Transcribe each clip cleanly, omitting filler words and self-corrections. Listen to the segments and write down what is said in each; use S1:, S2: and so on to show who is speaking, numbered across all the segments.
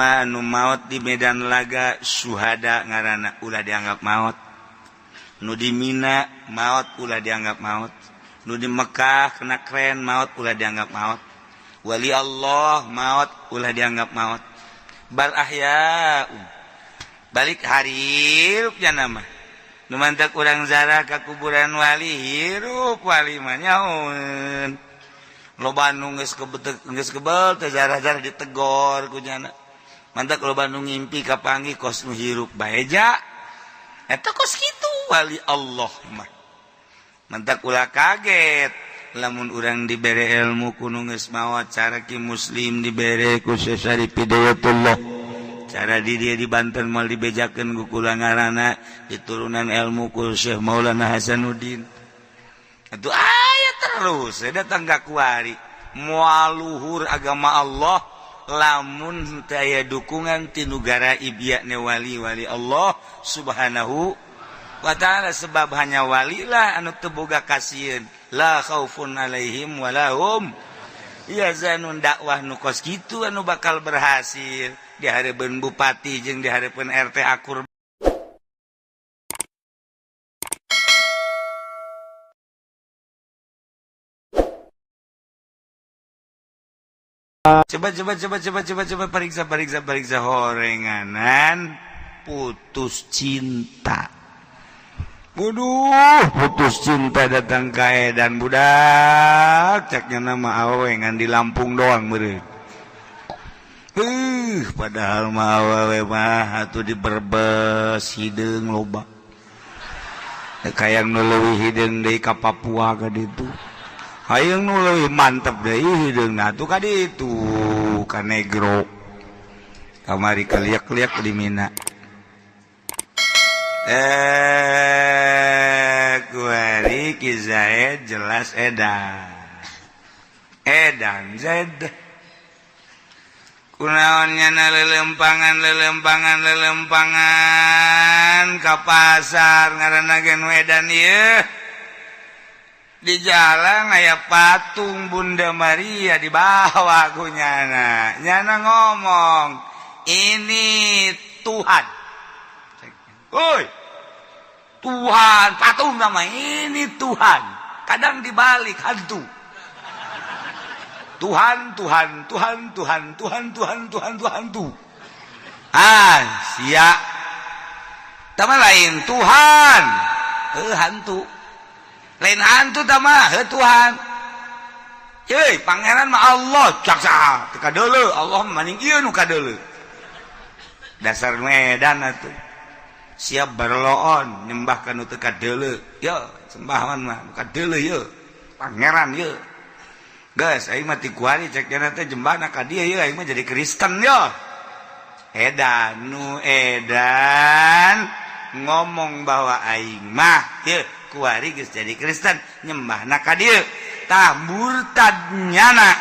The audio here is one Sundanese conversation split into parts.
S1: Jelema nu maot di medan laga syuhada ngaranna ulah dianggap maot. Nu di Mina maot ulah dianggap maot. Nu di Mekah kena kren maot ulah dianggap maot. Wali Allah maot ulah dianggap maot. Bal ahya balik hirup nya mah. Nu mantak urang zarah ka kuburan wali hirup wali mah nyaun. Loba nu geus kebel teh zarah-zarah ditegor ku nyana. Mantak loba nu ngimpi kapanggih kos nu hirup bae ja. Eta kos kitu wali Allah mah. Mantak ulah kaget lamun urang dibere ilmu ku nu geus maot cara ki muslim dibere ku Syekh Syarif Hidayatullah. Cara di dia di Banten moal dibejakeun ku kula ngaranna diturunan ilmu ku Syekh Maulana Hasanuddin. Atuh aya terus datang ka kuari moal luhur agama Allah lamun teu aya dukungan ti nugara ibiakne wali-wali Allah Subhanahu wa ta'ala, sebab hanya wali lah anu teu boga kasieun, la khaufun alaihim walahum yahzanun. Dakwah nu kos kitu anu bakal berhasil di hareupeun bupati jeung di hareupeun RT akur. Coba coba coba coba coba coba periksa periksa periksa horenganan putus cinta. Waduh, putus cinta datang ka edan budak, ceknya nama awewe ngan di Lampung doang meureun. Padahal mah awewe mah atuh di Brebes hideung loba. Kayang nu leuwih hideung deui ka Papua ka ditu. Hayang nu leuwih mantep deui hideungna atuh ka ditu ka Negro. Kamari kaliak-liak di Mina. Kuari Ki Zaid jelas edan. Edan Zaid. Kunaon nyana lelempangan lelempangan lelempangan ka pasar ngaranna ge nu edan ieu. Di jalan aya patung Bunda Maria dibawa ku nyana. Nyana ngomong, "Ini Tuhan." Oi, Tuhan, patung nama ini Tuhan. Kadang dibalik hantu. Tuhan, Tuhan, Tuhan, Tuhan, Tuhan, Tuhan, Tuhan, Tuhan, tuh. Ah, sia. Tama lain Tuhan. Hantu. Lain hantu tama, Tuhan. Hei, pangeran mah Allah, caksa, teu kadeuleu, Allah maning ieu nu kadeuleu. Dasar medan atuh. Siap berloon nyembah ka nu teu kadeuleu. Yo, sembahan mah nu kadeuleu ye. Pangeran ye. Geus aing mah ti kuari cek cenah teh jembahna ka dieu ye, aing mah jadi Kristen yo. Edan nu edan ngomong bahwa aing mah ye kuari geus jadi Kristen nyembahna ka dieu. Tah murtad nyana.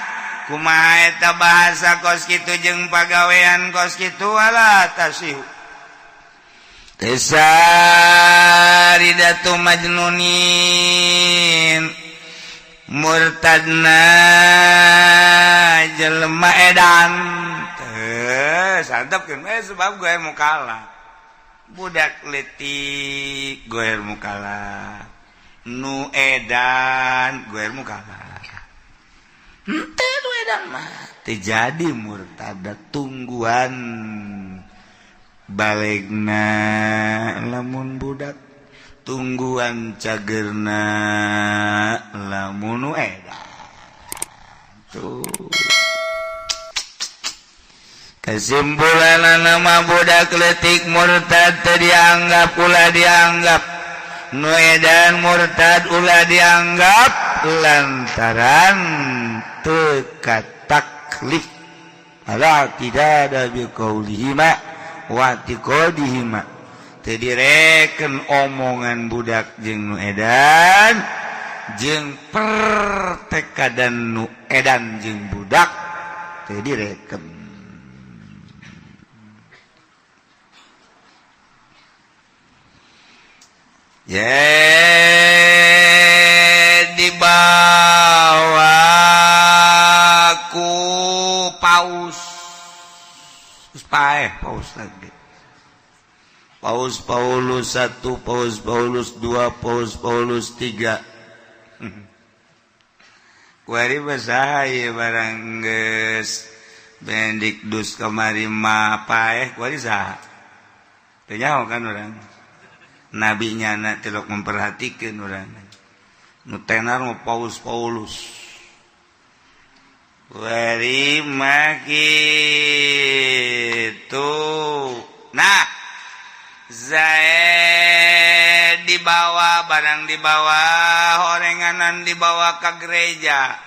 S1: Kumaha eta bahasa kos kitu jeung pagawean kos kitu wala tasihu. Tesaridatu majnunin murtadna jelema edan teh santapkeun sebab gue mau kalah budak letik gue mau kalah nu edan gue mau kalah henteu nu edan mah teu jadi murtad tungguan balegna lamun budak tungguan cagerna lamun edan tuh. Kesimpulan nama budak letik murtad teu dianggap ulah dianggap nu edan murtad ulah dianggap lantaran teu kataklif ala tidak ada biqaulihima watiqodihima teu direken omongan budak jeung nu edan jeung pertekadan nu edan jeung budak teu direken. Ye dibawa ku paus. Geus paeh paus lagi. Paus Paulus 1, Paus Paulus 2, Paus Paulus 3. Kuari mah ieu barang geus Benedictus kamari mah paeh kuari saha? Teu nyaho kan urang. Nabi nyana tilok memperhatikeun urang. Nu tenar mah Paus Paulus. Kuari mah kitu. Nah, Zaid dibawa, barang dibawa, horenganan dibawa ke gereja.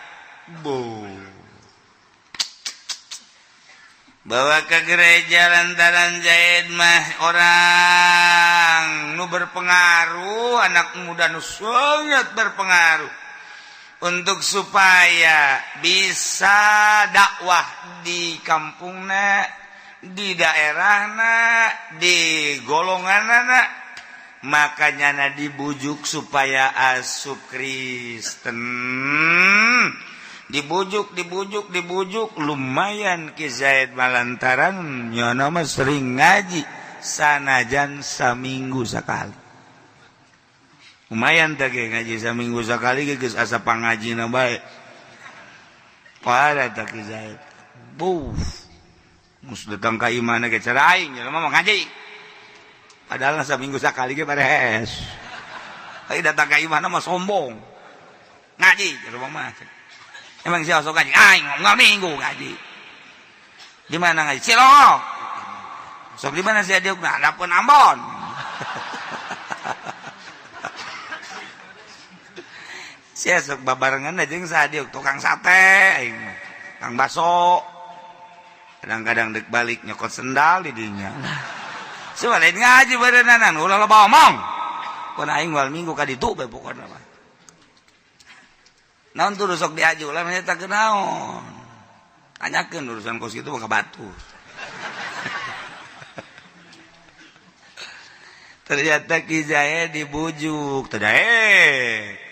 S1: Bu. Bawa ke gereja lantaran Zaid mah orang nu berpengaruh, anak muda nu sangat berpengaruh. Untuk supaya bisa dakwah di kampungna, di daerahna, di golonganna, makanya na dibujuk supaya asup Kristen. Dibujuk, dibujuk, dibujuk, lumayan Ki Zaid malantaran nyono mah sering ngaji sanajan saminggu sekali. Lumayan teh ge ngaji saminggu sekali ge geus asa pangajina bae. Parah teh Ki Zaid. Buf. Mus datang ka imahna ge cara aing jelema mah ngaji. Padahal saminggu sakali ge beres. Ai datang ka imahna mah sombong. Ngaji jelema mah. Emang sia sok ngaji? Aing mah minggu ngaji. Di mana ngaji? Cilongok. Sok di mana sia diuk? Nah, adapun Ambon. Sia sok babarengan jeung sadiuk tukang sate aing mah. Tukang baso. Kadang-kadang dek balik nyokot sendal di dinya. Coba lain ngaji berenanan ulah loba omong. Pokona aing wal minggu ka ditu bae pokona mah. Naon tuh sok diaju lah mah eta kunaon. Tanyakeun urusan kos kitu mah ka batu. Ternyata Ki Zaid dibujuk teh daek.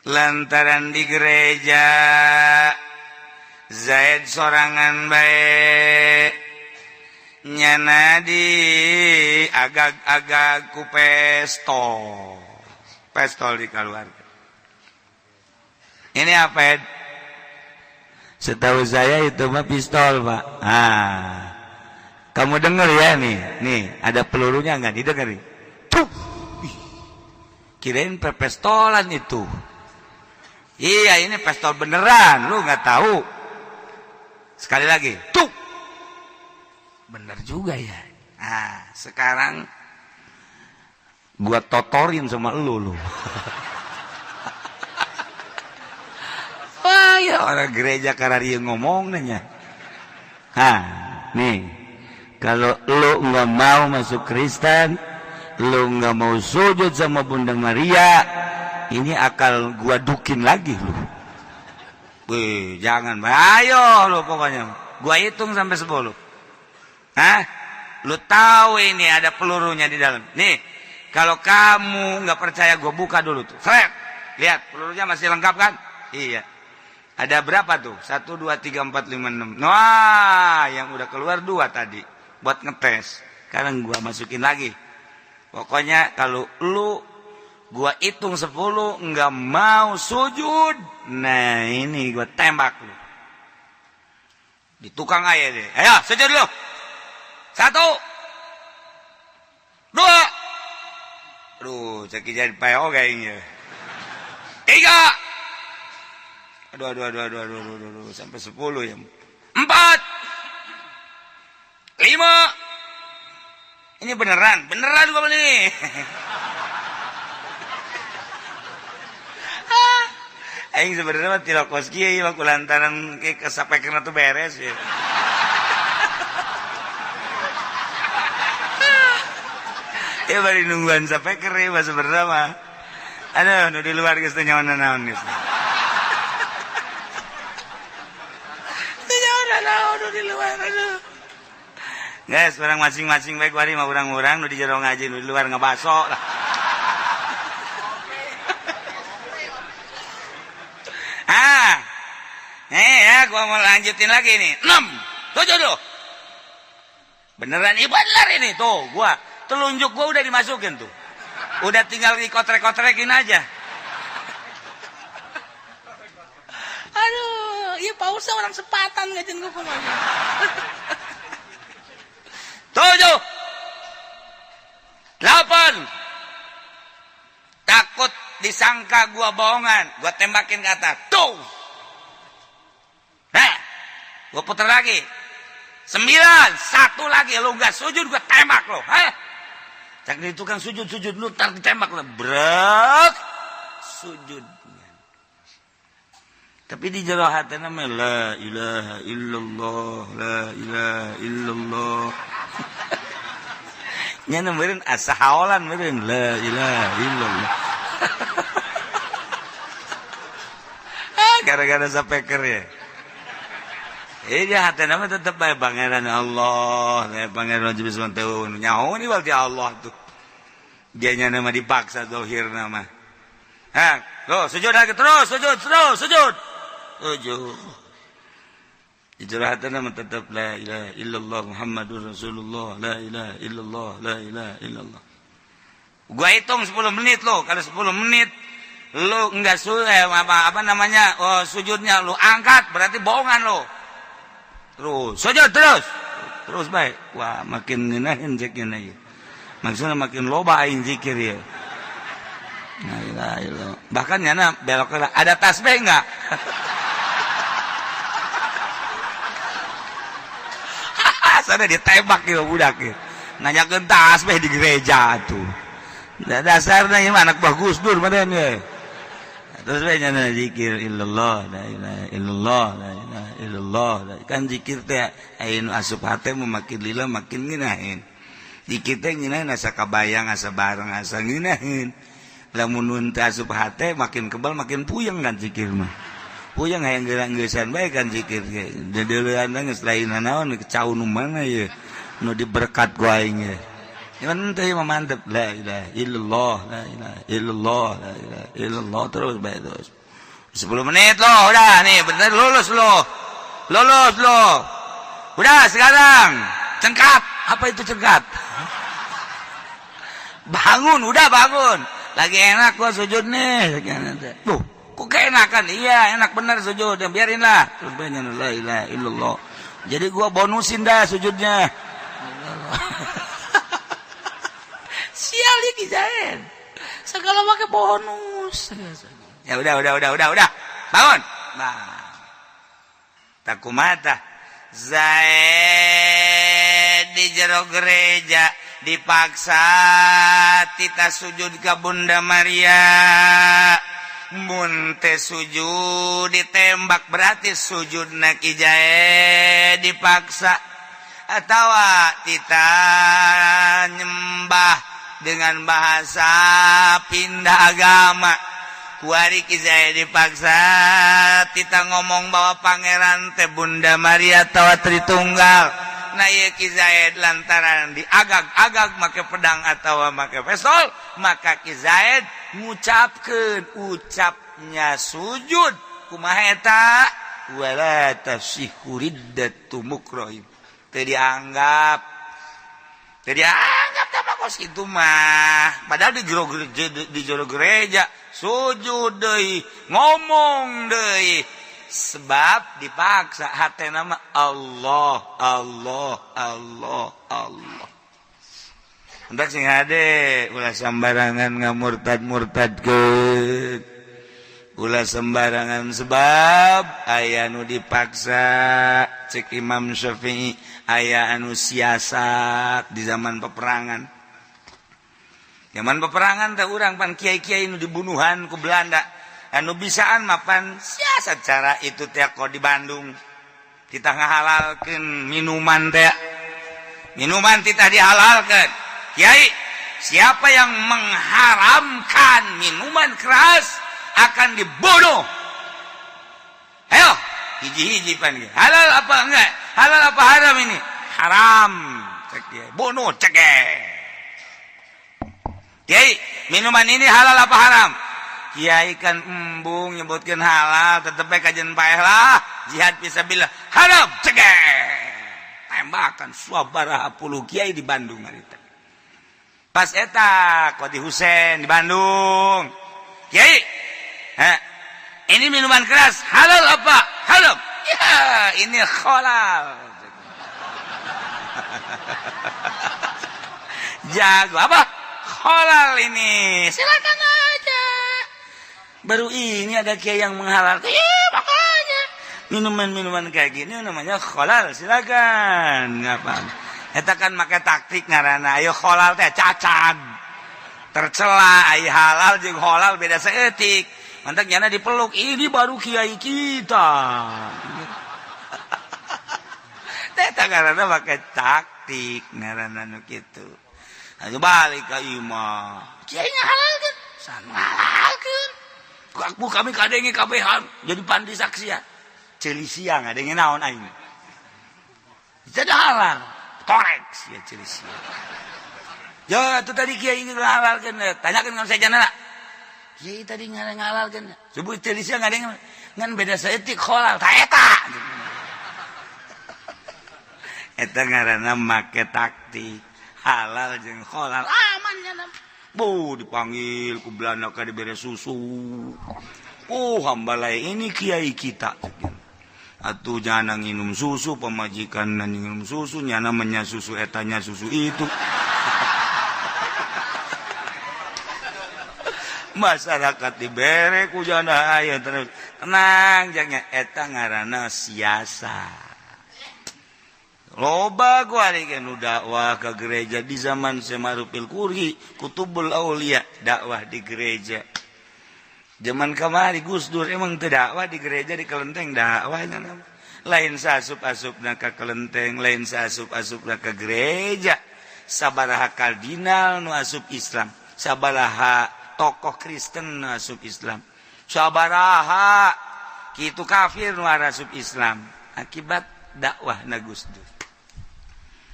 S1: Lantaran di gereja Zaid sorangan bae nyana di agag-agag ku pestol. Pestol dikeluarkan. Ini apa, Ed? Setahu saya itu mah pistol, Pak. Ah. Kamu denger ya nih. Nih, ada pelurunya enggak? Didengar nih. Tuh. Ih. Kirain pestolan itu. Iya, ini pistol beneran, lu nggak tahu. Sekali lagi, tuh. Bener juga ya. Nah, sekarang gua totorin sama lu. Wah, ya orang gereja karena ngomong nanya. Hah, nih. Kalau lu nggak mau masuk Kristen, lu nggak mau sujud sama Bunda Maria, ini akal gua dukin lagi lu. Wih, jangan, ayo lu pokoknya. Gua hitung sampai 10. Hah? Lu tahu ini ada pelurunya di dalam. Nih, kalau kamu nggak percaya gua buka dulu tuh. Seret. Lihat, pelurunya masih lengkap kan? Iya. Ada berapa tuh? 1, 2, 3, 4, 5, 6. Wah, yang udah keluar 2 tadi buat ngetes. Sekarang gua masukin lagi. Pokoknya kalau lu gua hitung 10 nggak mau sujud, nah ini gua tembak lu. Di tukang aja deh. Ayo sujud lu. 1, 2. Aduh, ceki jadi PO kayaknya. 3. Aduh, aduh, aduh, aduh, aduh, aduh, aduh, sampai 10 ya. 4, 5. Ini beneran, beneran gua beli. Aing sebenarnya mah tilok kos kieu ieu lantaran kesapekeun tuh beres ya. Ya bari nungguan sapeker ya sebenarnya mah. Aduh, nu di luar geus teu nyaho naon geus. Teu nyaho naon nu di luar aduh. Guys, orang masing-masing baik wari mah urang-urang nu di jero ngaji nu di luar ngabaso lah. Ah. Nih ya, gua mau lanjutin lagi nih. 6, 7, 2. Beneran ibu bener ini tuh, gua telunjuk gua udah dimasukin tuh. Udah tinggal dikotrek-kotrekin aja.
S2: Aduh, iya pausa orang sepatan ngajin gua kumaha.
S1: 7 8. Takut disangka gua bohongan, gua tembakin ke atas. Tuh. Nah, gua puter lagi. 9, 1 lagi lu nggak sujud gua tembak lo. Hah? Cak di tukang sujud-sujud lu ntar ditembak lo. Brek. Sujud. Tapi di jero hatena mah la ilaha illallah, la ilaha illallah. Nya meureun asa haolan meureun la ilaha illallah. Gara-gara sapeker ya. Dia hatena mah tetep bae pangeran Allah, pangeran jenis teu nyaho ni berarti Allah tuh. Dia nya mah dipaksa zahirna mah. Ha, lo sujud lagi terus, sujud, terus, sujud. Sujud. Di jero hatena mah tetep la ilaha illallah Muhammadur Rasulullah, la ilaha illallah, la ilaha illallah. Gua hitung 10 menit lo, kalau 10 menit lu enggak apa namanya? Oh, sujudnya lu angkat berarti bohongan lo. Terus sujud terus. Terus baik. Wah, makin ngeunaheun zikirna ieu. Maksudna makin loba aing zikir ieu. La ilaha illallah. Bahkan nyana belok ada tasbih enggak? Sana ditembak ieu budak ieu. Nanyakeun tasbih di gereja tuh. Dasarna ieu anak bagus Dur badan ye. Terus bae nyana zikir illallah la ilaha illallah la ilaha illallah. Kan zikir teh aya nu asup hate mah makin lila makin ngeunaheun. Zikir teh ngeunaheun asa kabayang asa bareng asa ngeunaheun. Lamun nu teu asup hate makin kebal makin puyeng kan zikir mah. Puyeng hayang geura-geusan bae kan zikir ge. Deudeuleun geus lain naon cau nu mana ye nu diberkat ku aing ye. Cuman teh mah mantep la ilaha illallah la ilaha illallah la ilaha illallah terus bae terus. 10 menit lo udah nih bener lulus lo. Lulus lo. Udah sekarang cengkat. Apa itu cengkat? Bangun, udah bangun. Lagi enak gua sujud nih. Tuh, kok keenakan? Iya, enak bener sujud. Ya, biarin lah. Terus banyak la ilaha illallah. Jadi gua bonusin dah sujudnya.
S2: Sial ya Kizain. Segala pakai bonus.
S1: Ya udah. Bangun. Nah. Takumata. Zaid di jero gereja dipaksa tita sujud ka Bunda Maria. Mun teh sujud ditembak berarti sujudna Ki Zaid dipaksa. Atawa tita nyembah dengan bahasa pindah agama. Kuari Ki Zaid dipaksa tita ngomong bahwa pangeran teh Bunda Maria tawa Tritunggal. Nah ieu Ki Zaid lantaran diagag-agag make pedang atawa make pistol, maka Ki Zaid ngucapkeun ucapnya sujud. Kumaha eta? Wala tasihu riddatu mukrahim. Teu dianggap. Teu dianggap teh kos kitu mah. Padahal di jero gereja sujud deui, ngomong deui. Sebab dipaksa hatena mah Allah, Allah, Allah, Allah. Hendak sing hade ulah sembarangan ngamurtad-murtadkeun. Ulah sembarangan sebab aya nu dipaksa cek Imam Syafi'i, aya anu siasat di zaman peperangan. Zaman peperangan teh urang pan kiai-kiai nu dibunuhan ku Belanda. Anu bisaan mapan siasat cara itu teh kok di Bandung. Kita ngahalalkeun minuman teh. Minuman kita dihalalkeun. Kiai, siapa yang mengharamkan minuman keras akan dibunuh. Ayo, hiji-hiji pan. Halal apa enggak? Halal apa haram ini? Haram. Cek kiai. Bunuh cek. Kiai, minuman ini halal apa haram? Kiai kan embung nyebutkeun halal, tetep bae kajen paeh lah. Jihad fisabilillah haram cek. Tembakan sabaraha puluh kiai di Bandung harita. Pas eta Qadi Husein di Bandung. Kiai, ha, ini minuman keras halal apa? Halal. Ya, ini halal. Jago apa? Halal ini. Silakan aja. Baru ini ada kiai yang menghalalkan. Ya, makanya minuman-minuman kayak gini namanya halal, silakan. Ngapa? Eta kan make taktik ngaranna, ayo halal teh cacat. Tercela ai halal jeung halal beda saeutik. Mantak nyana dipeluk, ini baru kiai kita. Eta ngaranna make taktik ngaranna nu kitu. Ayo balik ka imah. Kiai ngahalalkeun, sama ngahalalkeun. Ku kami kadenge kabehan jadi pandi saksian. Ceuli siang ngadenge naon aing. Jadi halal. Korek sia ceuli siang. Ya itu tadi kiai ngahalalkeun, tanyakeun ka sejenna. Kiai tadi ngahalalkeun. Subuh ceuli siang ngadenge ngan beda saeutik halal ta eta. Eta ngaranna make taktik halal jeung halal aman nya. Bu dipanggil ku Belanda ka dibere susu. Oh hambalai ini kiai kita. Atuh nyana nginum susu, pemajikan nginum susu, nyana menya susu etanya susu itu. Masyarakat dibere ku jana aya terus. Tenang jangan eta ngaranna siasa. Loba gua nu dakwah ke gereja di zaman Semarupil Kuri, Kutubul Aulia dakwah di gereja. Zaman kamari Gus Dur emang teu dakwah di gereja di kelenteng dakwah lain saasup-asupna ka kelenteng, lain saasup-asupna ka gereja. Sabaraha kardinal nu asup Islam, sabaraha tokoh Kristen nu asup Islam, sabaraha kitu kafir nu asup Islam akibat dakwah na Gus Dur.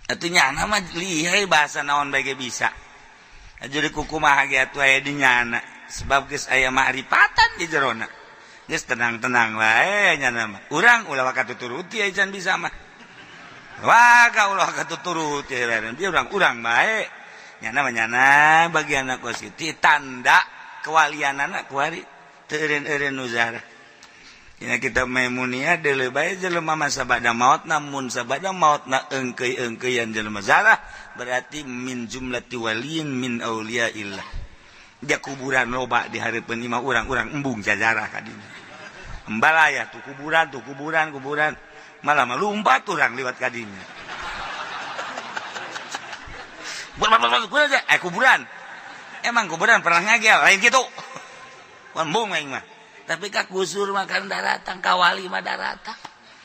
S1: Atuh nyana mah lihai bahasa naon bae ge bisa. Jadi kukumaha ge atuh aya di nyana sebab geus aya ma'rifatan di jerona. Geus tenang-tenang wae nyana mah. Urang ulah waka tuturuti aya can bisa mah. Waka ulah waka tuturuti dia urang-urang bae. Nyana mah nyana bagian kos kitu tanda kewalianana kuari teu eureun-eureun nu zarah. Dina kitab Maimuniyah deuleu bae jelema mah sabada maot, namun sabada maotna eungkeuy-eungkeuyan jelema zarah berarti min jumlati waliyin min auliyaillah. Dia kuburan loba di hareupeun imah urang-urang embung jajarah ka dinya. Embalaya tuh kuburan kuburan malah mah lumpat urang liwat ka dinya. Kuburan. Emang kuburan pernah ngagel lain kitu. Embung aing mah. Tapi ka kusur makan daratang, ka wali mah daratang.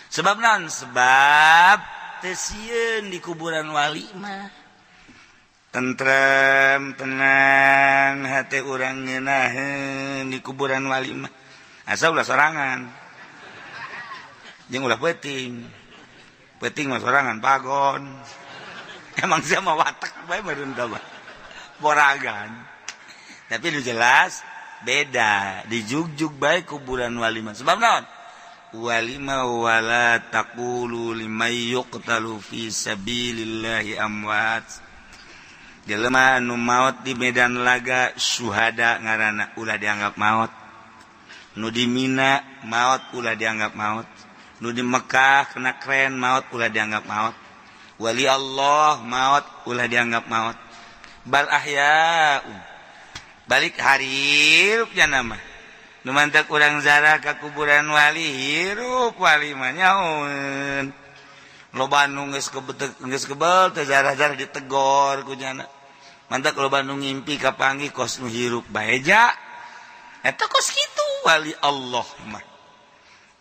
S1: Sebab naon? Sebab teu sieun di kuburan wali mah. Tentrem, tenang hate urang ngeunaheun di kuburan wali mah. Asa ulah sorangan. Jeung ulah peuting. Peuting mah sorangan pagon. Emang sia mah watak bae meureun tah mah. Boragan. Tapi nu jelas beda dijugjug baik kuburan wali mah. Sebab naon? Wali mah wala taqulu liman yuqtalu fi sabilillahi amwat. Jelema anu maot di medan laga syuhada ngaranna ulah dianggap maot. Nu di Mina maot ulah dianggap maot. Nu di Mekah kena kren maot ulah dianggap maot. Wali Allah maot ulah dianggap maot. Bal ahya'u balik hirup nya nama nu mantak urang zarah ka kuburan wali hirup wali mah nyaun loba nu geus kebel teh zarah-zarah ditegor ku nyana mantak loba nu ngimpi kapanggih kos nu hirup bae ja eta kos kitu wali Allah mah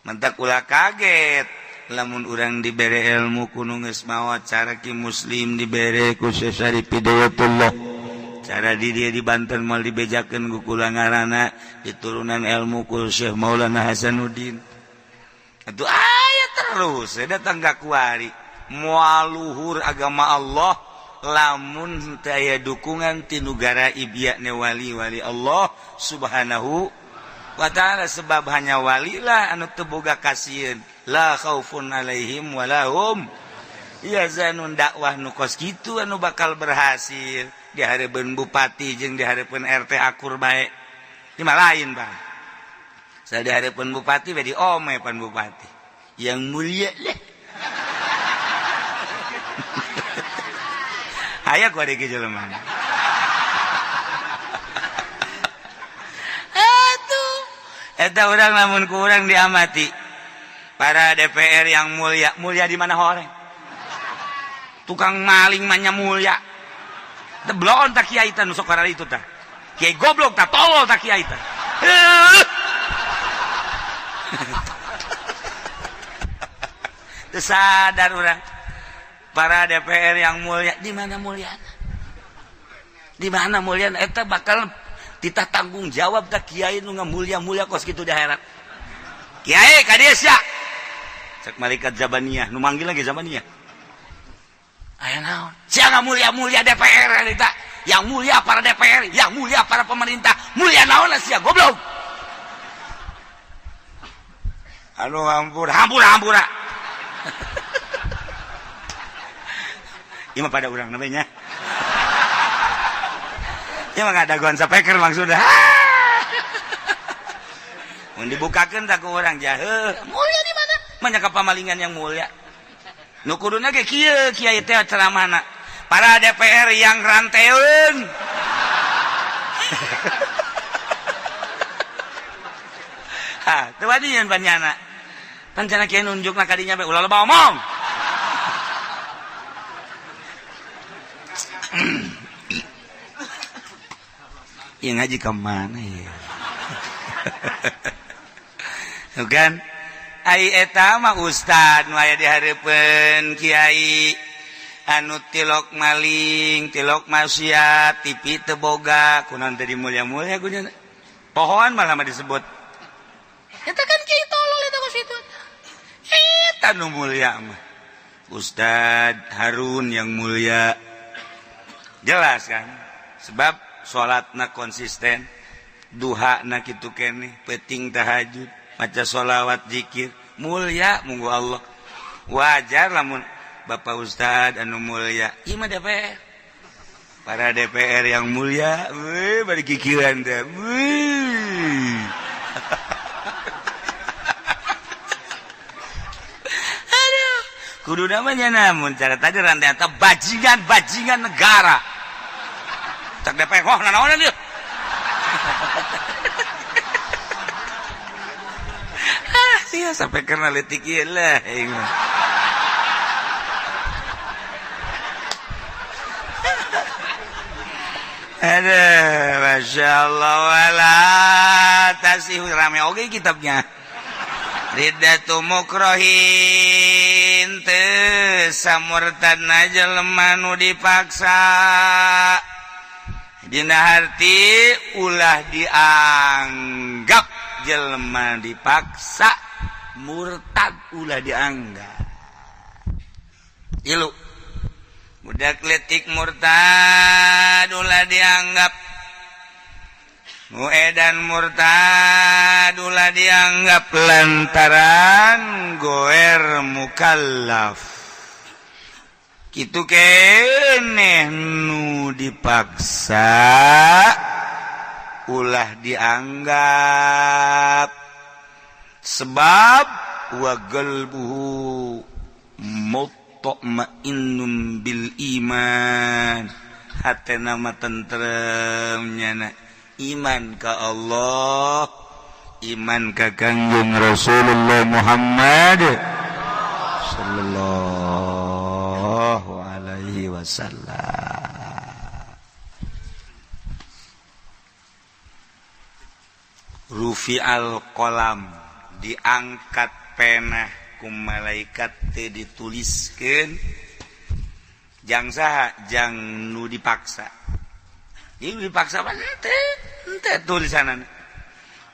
S1: mantak ulah kaget lamun urang dibere ilmu ku nu geus maot cara ki muslim dibere ku Syekh Syarif Hidayatullah cara di dia di Banten mal dibejakeun ku kula ngaranna diturunan ilmu ku Syekh Maulana Hasanuddin. Atuh aya terus datang ka kuari moal luhur agama Allah lamun teu aya dukungan ti nugara ibya ne wali-wali Allah Subhanahu wa ta'ala. Sebab hanya wali lah anu teu boga kasieun, la khaufun alaihim walahum Iya zanun dakwah nu kos kitu anu bakal berhasil di hareupeun bupati jeung di hareupeun RT akur bae. Ini mah lain bang. Saya di hareupeun bupati we di ome pan bupati. Yang mulia leh. Aya ku ada jelema. Atuh eta urang lamun ku urang diamati. Para DPR yang mulia, mulia di mana horeng? Tukang maling mah nya mulia. Teu bloon tah kiai tah nu sok itu tah. Kiai goblok tah tolol tah kiai tah. Teu sadar urang. Para DPR yang mulia, di mana muliana? Di mana muliana? Eta bakal titah tanggung jawab tah kiai nu ngamulia-mulia kos kitu di akhirat. Kiai ka dieu sia. Cek malaikat Zabaniyah, nu manggil lagi Zabaniyah. Aya naon? Sia ngamulia-mulia DPR eta. Yang mulia para DPR, yang mulia para pemerintah, mulia naon sia goblok. Anu hampura, hampura, hampura. Ieu mah pada urang namanya. Ieu mah ngadagoan sapeker maksudna. Mun dibukakeun tak ku urang jaheuh. Mulia di mana? Manya ka pamalingan yang mulia. Nu kuduna ge kieu kiai teh ceramahna. Para DPR yang ranteun. Ha, teu wadian panyana. Pancana kiai nunjukna ka dinya bae ulah loba omong. Ieu ngaji ka mana ya? Bukan? Ai eta mah ustad nu aya di hareupeun kiai anu tilok maling, tilok maksiat, TV teu boga, kunaon teh dimulia-mulia kunyana. Pohoan malah mah disebut.
S2: Eta kan kiai tolol eta kos kitu.
S1: Eta nu mulia mah. Ustad Harun yang mulia. Jelas kan? Sebab salatna konsisten, duhana kitu keneh, peuting tahajud, maca sholawat zikir, mulia munggu Allah. Wajar lamun Bapak Ustad anu mulia. Ieu mah DPR. Para DPR yang mulia, weuh bari kikieuan teh. Weuh. Aduh, kudu namanya namun cara tadi rantai eta bajingan-bajingan negara. Cak DPR wah nanaonan ieu. Ah, sia sampai karena leutik ieu lah aing mah. Aduh, Masya Allah wala tasih rame oge kitabnya. Riddatu mukrohin teu samurtadna jelema nu dipaksa. Dina harti ulah dianggap jelema dipaksa murtad ulah dianggap. Ilu budak letik murtad ulah dianggap, nu edan murtad ulah dianggap lantaran goer mukallaf. Kitu keneh nu dipaksa ulah dianggap sebab wa qalbuhu mutmainnun bil iman. Hatena mah tentrem nyana iman ka Allah, iman ka Kangjeng Rasulullah Muhammad sallallahu alaihi wasallam. Rufi'al qalam, diangkat pena ku malaikat teu dituliskeun jang saha, jang nu dipaksa. Ieu dipaksa mah teu tulisanana.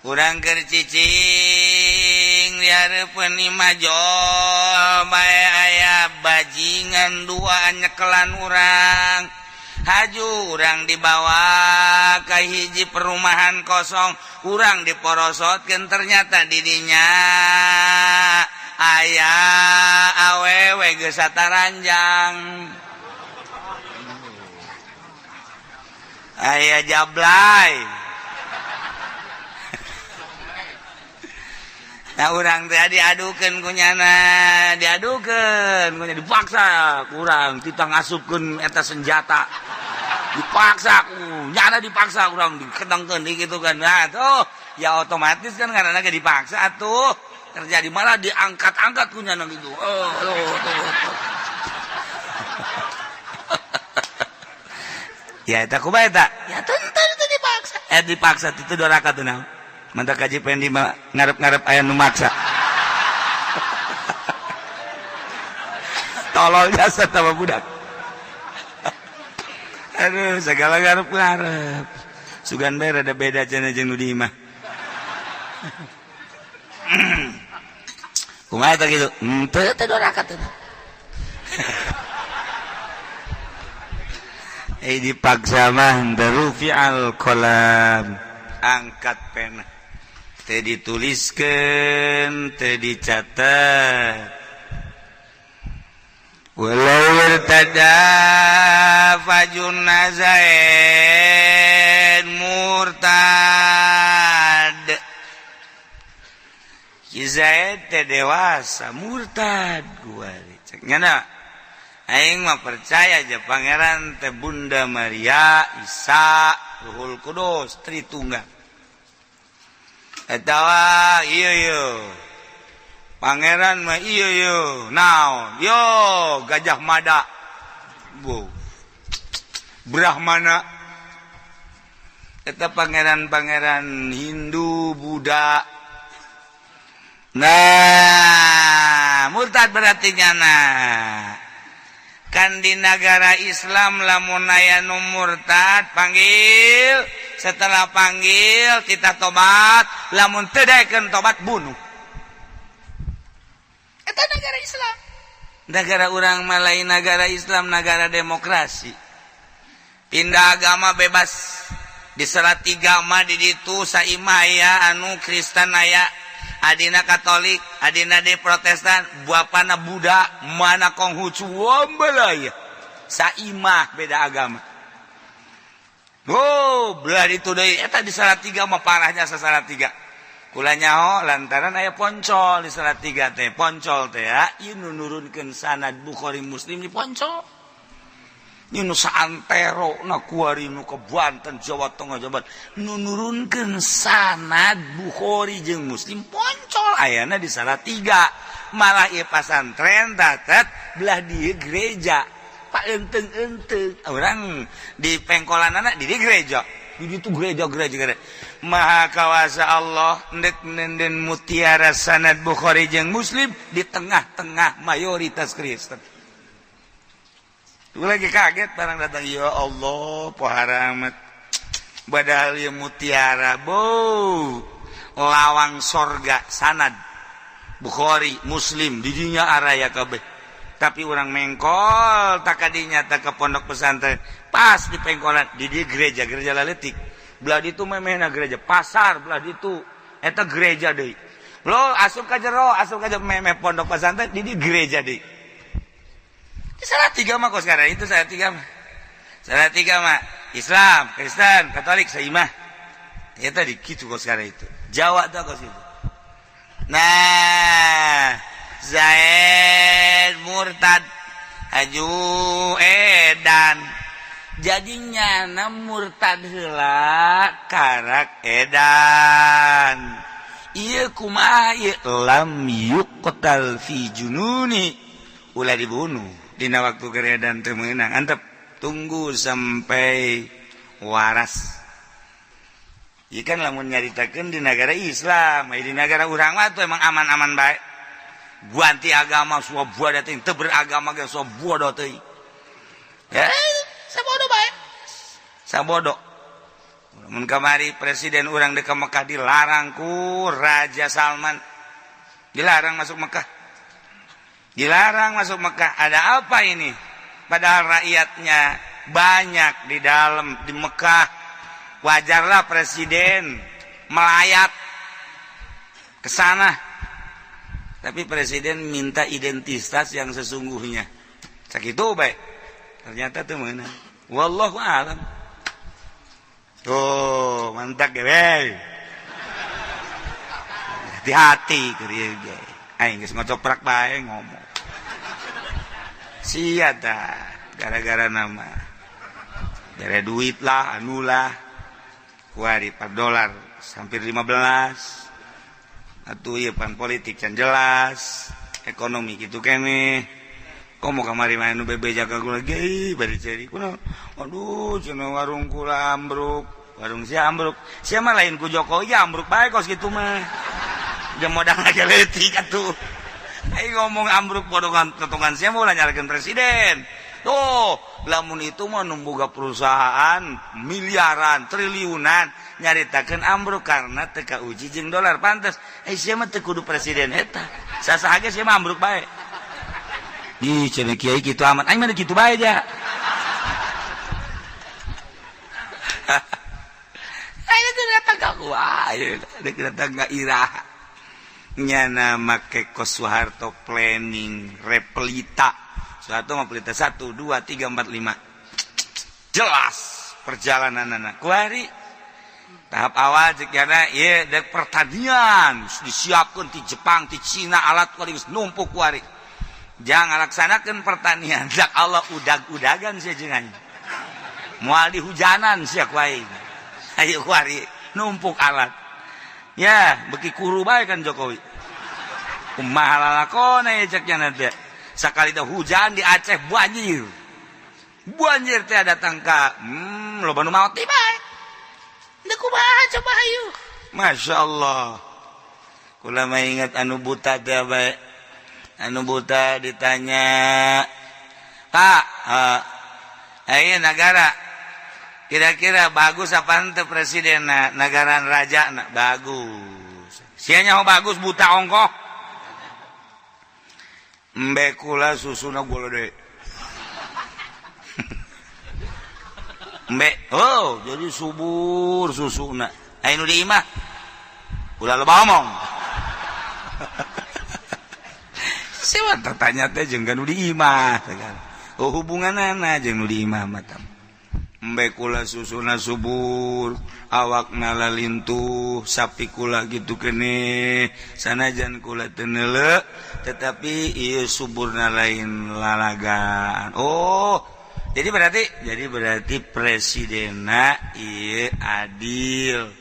S1: Urang keur cicing di hareupeun imah jol bae aya bajingan dua nyekelan urang. Haju urang dibawa ka hiji perumahan kosong, urang diporosotkeun ternyata didinya Aya awewe geus sataranjang. Aya jablay. Nah urang teh diadukeun ku nyana, diadukeun ku nyana dipaksa kurang titah ngasupkeun eta senjata. Dipaksa ku nyana dipaksa urang dikedangkeun di kitu kan. Nah tuh ya otomatis kan karena ge dipaksa atuh terjadi malah diangkat-angkat ku nyana gitu. Oh, tuh, tuh. Ya eta kumaha eta? Ya tentu itu dipaksa. Dipaksa itu doraka tuh naon. Mantap kaji pendi ngarep-ngarep aya nu maksa. Tolol jasa tambah budak. Aduh, segala ngarep-ngarep. Sugan bae rada beda cenah jeung nu di imah. Kumaha eta kitu? Henteu teh doraka teh. Dipaksa mah rufi'al qalam. Angkat pena. Teu dituliskeun, teu dicatat. Walau irtada fajun nazain murtad. Ki Zaid teh dewasa murtad kuari. Cek nyana. Aing mah percaya aja pangeran teh Bunda Maria, Isa, Ruhul Kudus, Tritunggal. Etawa ieu ieu. Pangeran mah ieu ieu. Naon? Yo Gajah Mada. Bu. Brahmana. Eta pangeran-pangeran Hindu, Buddha. Nah, murtad berarti nyana. Kan di negara Islam lamun aya nu murtad panggil, setelah panggil kita tobat, lamun teu daekeun tobat bunuh. Eta negara Islam. Negara urang mah lain negara Islam, negara demokrasi. Pindah agama bebas. Di Salatiga mah di ditu saimah aya anu Kristen aya, adina Katolik, adina de Protestan, bapana Buddha, mana Konghucu, wambelaya. Saimah beda agama. Oh, belah itu deui eta di Salatiga mah parahnya Salatiga. Kula nyaho lantaran aya poncol di Salatiga teh, poncol teh ya, ieu nu nurunkeun sanad Bukhari Muslim di poncol. Ieu nu saantero na kuari nu ke Banten, Jawa Tengah, Jawa Barat. Nu nurunkeun sanad Bukhari jeung Muslim poncol ayana di Salatiga. Malah ieu pasantren tatet belah dieu gereja. Pak enteng-enteng orang di pengkolanana di gereja. Di ditu gereja-gereja. Maha kawasa Allah ndek nenden mutiara sanad Bukhari jeung Muslim di tengah-tengah mayoritas Kristen. Gue lagi kaget barang datang, ya Allah, pohara amat. Padahal ya mutiara, bu, lawang sorga sanad Bukhari Muslim didinya araya kabeh. Tapi orang mengkol tak kadinya tak ke pondok pesantren, pas di pengkolan di gereja, gereja laletik. Belah ditu memehna gereja, pasar belah ditu eta gereja deui. Lo asup ka jero, asup ka memeh pondok pesantren di gereja deui. Salatiga mah kok sekarang itu Salatiga mah. Salatiga mah Islam, Kristen, Katolik, saimah. Ya tadi gitu kok sekarang itu. Jawa tuh kok situ. Nah, Zaid murtad haju edan. Jadinya nyana murtad heula karak edan. Ieu kumaha ieu lam yuqtal fi jununi. Ulah dibunuh. Dina waktu keredan teu meunang, antep tunggu sampai waras. Ieu kan lamun nyaritakeun di negara Islam, di negara urang mah tuh emang aman-aman bae. Ganti agama sabuah teuing, teu beragama ge sabuah teuing. Sabodo bae. Sabodo. Mun kamari presiden urang deuk ka Mekah dilarang ku Raja Salman. Dilarang masuk Mekah. Dilarang masuk Mekah. Ada apa ini? Padahal rakyatnya banyak di dalam di Mekah. Wajarlah presiden melayat ke sana. Tapi presiden minta identitas yang sesungguhnya. Sakitu bae. Ternyata teu meunang. Wallahu a'lam. Tuh, mantap ge we. Hati-hati keur ieu ge. Aing geus ngocoprak bae ngomong. Sia tah gara-gara nama. Bere duit lah, anu lah. Kuari 4 dolar hampir 15. Atuh ieu pan politik can jelas, ekonomi kitu keneh. Komo kamari mah nu bebeja ka kula ge bari ceri kunaon. Aduh cenah warung kula ambruk, warung sia ambruk. Sia mah lain ku Jokowi ambruk bae kos kitu mah. Jeung modal lagi leutik atuh. Aing ngomong ambruk bodongan totongan sia mah ulah nyalahkeun presiden. Tuh, lamun itu mah nu boga perusahaan miliaran, triliunan nyaritakeun ambruk karena teu kauji jeung dolar pantes. Sia mah teu kudu presiden eta. Sasaha ge sia mah ambruk bae. Ih, cenah kiai kitu amat. Aing mah kitu bae ja. Aing teh datang ka kuah, dek datang ka iraha. Nyana make kos Soeharto planning repelita. Soeharto mah pelita 1 2 3 4 5. Jelas perjalanan anak. Kuari tahap awal cek nyana ieu dek pertanian disiapkeun ti Jepang, ti Cina alat kuari geus numpuk kuari. Jangan laksanakan pertanian dak Allah udag-udagan sia jeung aing. Moal dihujanan sia ku aing. Ayo kuari numpuk alat. Ya, beki kuru bae kan Jokowi. Kumaha lalakona ye cek nyana teh. Sakali teh hujan di Aceh banjir. Banjir teh datang ka loba nu maot bae.
S2: Deuk kumaha coba hayu.
S1: Masya Allah. Kula mah ingat anu buta teh bae. Anu buta ditanya, Pak, ayo negara kira-kira bagus apa ente presiden negara raja na? Bagus. Sia nyaho bagus buta ongkoh. Embe kula susuna golode. Embe, oh jadi subur susuna. Ayo nu di imah. Ulah loba omong. Siapa tertanya teh jeung nu di imah. Oh hubunganana jeung nu di imah mah tah. Embe kula susuna subur, awakna lalintuh, sapi kula gitu keneh, sanajan kula teu neuleu, tetapi ieu suburna lain lalagaan. Oh, jadi berarti presidenna ieu adil.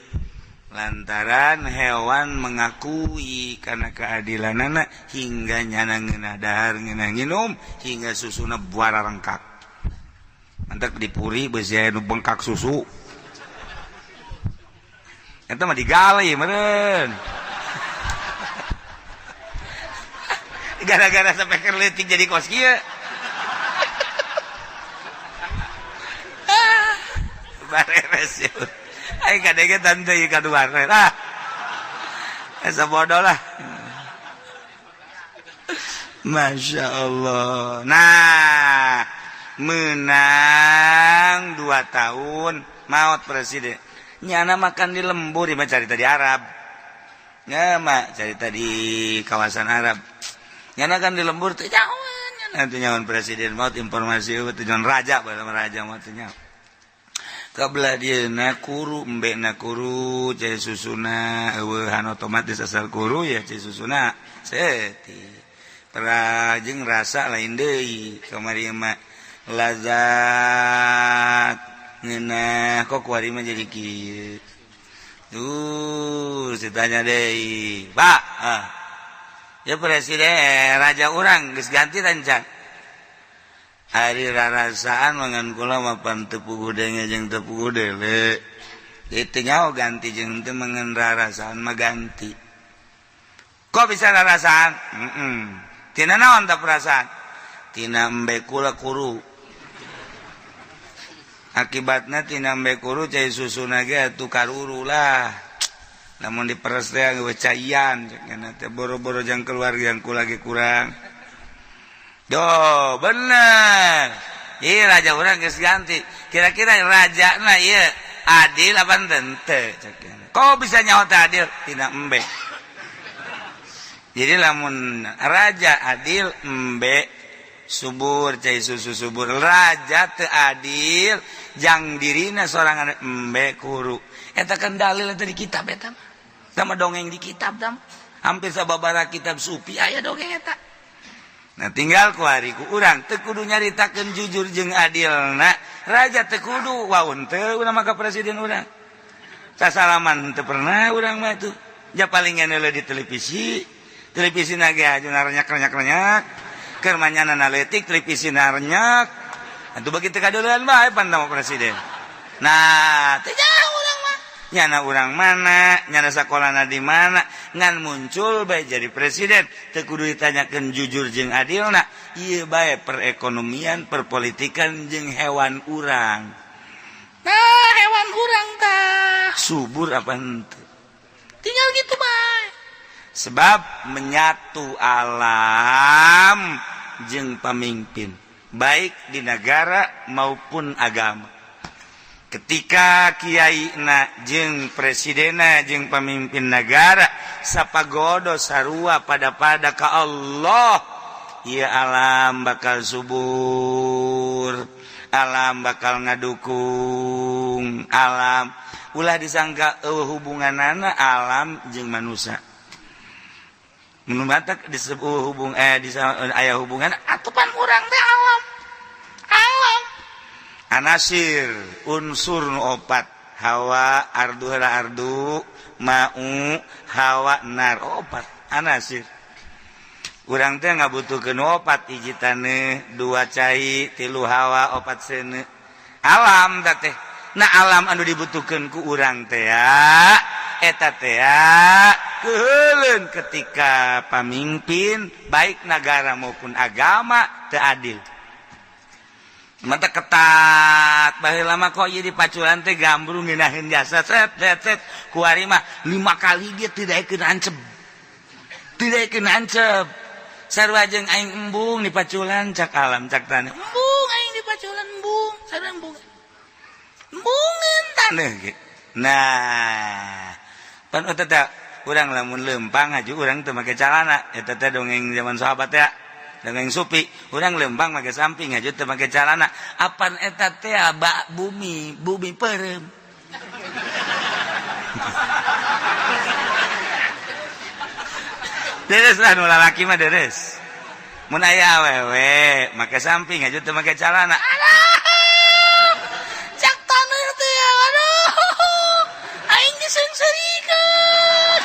S1: Lantaran hewan mengakui karena keadilanana hingga nyana ngeunah dahar ngeunah nginum hingga susuna buara rengkak. Mantak dipuri beusi aya nu bengkak susu. Eta mah digali meureun. Gara-gara sampai keur leutik jadi kos kieu. Bareres ya. Aing kadege tante ieu ka luar. Ah. Asa bodoh lah. Masya Allah. Nah, menang 2 tahun maut presiden. Nyana makan di lembur, mah cari tadi Arab. Ya mah cari tadi kawasan Arab. Nyana kan di lembur teh jauhan. Nyana teh nyawan presiden maut informasi teh nyawan raja bae raja maut teh nyawan. Kabelah dia nakuru embe nakuru cai susuna eueuhan otomatis asal kuru ya cai susuna seti perajeng rasa lain deui kamari mah lazat ngeunah kok kuari mah jadi kieu tuh ditanya deui Pak ah ya presiden raja urang geus ganti tancan. Ari rarasaan mangan kula mah pan teu puguh denge jeung teu puguh dele. Itu nyaho ganti jeung teu mangan rarasaan mah ganti. Kok bisa rarasaan? Tina naon tah perasaan? Tina embe kula kuru. Akibatna tina embe kuru cai susuna ge atuh karuru lah. Lamun diperes teh geus caian cenah teh boro-boro jang keluarga yang kula ge kurang. Doh, bener. Iya raja orang geus ganti. Kira-kira raja na iya adil apa henteu? Kok bisa nyawa teh adil? Tina embe. Jadi lamun raja adil embe subur cai susu subur, raja teu adil jang dirina sorangan embe kuru. Eta kan dalil eta di kitab eta mah. Sama dongeng di kitab tam. Hampir sababaraha kitab sufi aya dongeng eta. Nah tinggal ku hari ku urang teu kudu nyaritakeun jujur jeung adilna. Raja teu kudu waun teu urang mah ka presiden urang. Sasalaman teu pernah urang mah tuh. Ja paling ngeuneuh di televisi. Televisi na ge aju narenyak-renyak-renyak. Keur manyana leutik televisi narenyak. Atuh bagi teu kadeuleun bae pan tama presiden. Nah, teu jauh urang mah. Nyana urang mana, nyana sakolana di mana, ngan muncul bae jadi presiden. Teu kudu ditanyakeun jujur jeung adilna. Ieu bae perekonomian, perpolitikan jeung hewan urang.
S2: Nah, hewan urang tah
S1: subur apa henteu?
S2: Tinggal gitu bae.
S1: Sebab menyatu alam jeung pamimpin, baik di negara maupun agama. Ketika kiai na jeung presidena jeung pamimpin negara sapagodo sarua pada-pada ka Allah, ieu alam bakal subur, alam bakal ngadukung alam. Ulah disangka hubunganana alam jeung manusia. Mun batak disebut hubung aya hubungan
S2: atupan urang teh alam. Alam
S1: anasir unsur nu opat, hawa ardu heula ardu, mau hawa nar opat anasir. Urang teh ngabutuhkeun opat, hiji taneuh, dua cai, tilu hawa, opat seuneu. Alam tah teh. Nah alam anu dibutuhkeun ku urang teh ya eta teh keuheuleun ketika pamimpin baik negara maupun agama teu adil. Mata ketat baheula mah kok ieu di paculan teh gambrung ngeunaheun jasa set set set kuari mah 5 kali dia teu daekeun ancep. Teu daekeun ancep. Sarua jeung aing embung di paculan cak alam cak taneuh.
S2: Embung aing di paculan embung, sarua embung. Embungeun
S1: taneuh ge. Nah, pan eta teh urang lamun lempang aju urang teu make calana, eta teh dongeng zaman sahabat ya. Dongeng supi, urang lempang make samping aju teu make calana. Apan eta teh bak bumi, bumi peureum. Deres lah nu lalaki mah deres. Mun aya awewe make samping aju teu make calana.
S2: Alah. Cak taneuh teh aduh. Aing diseungseurikeun.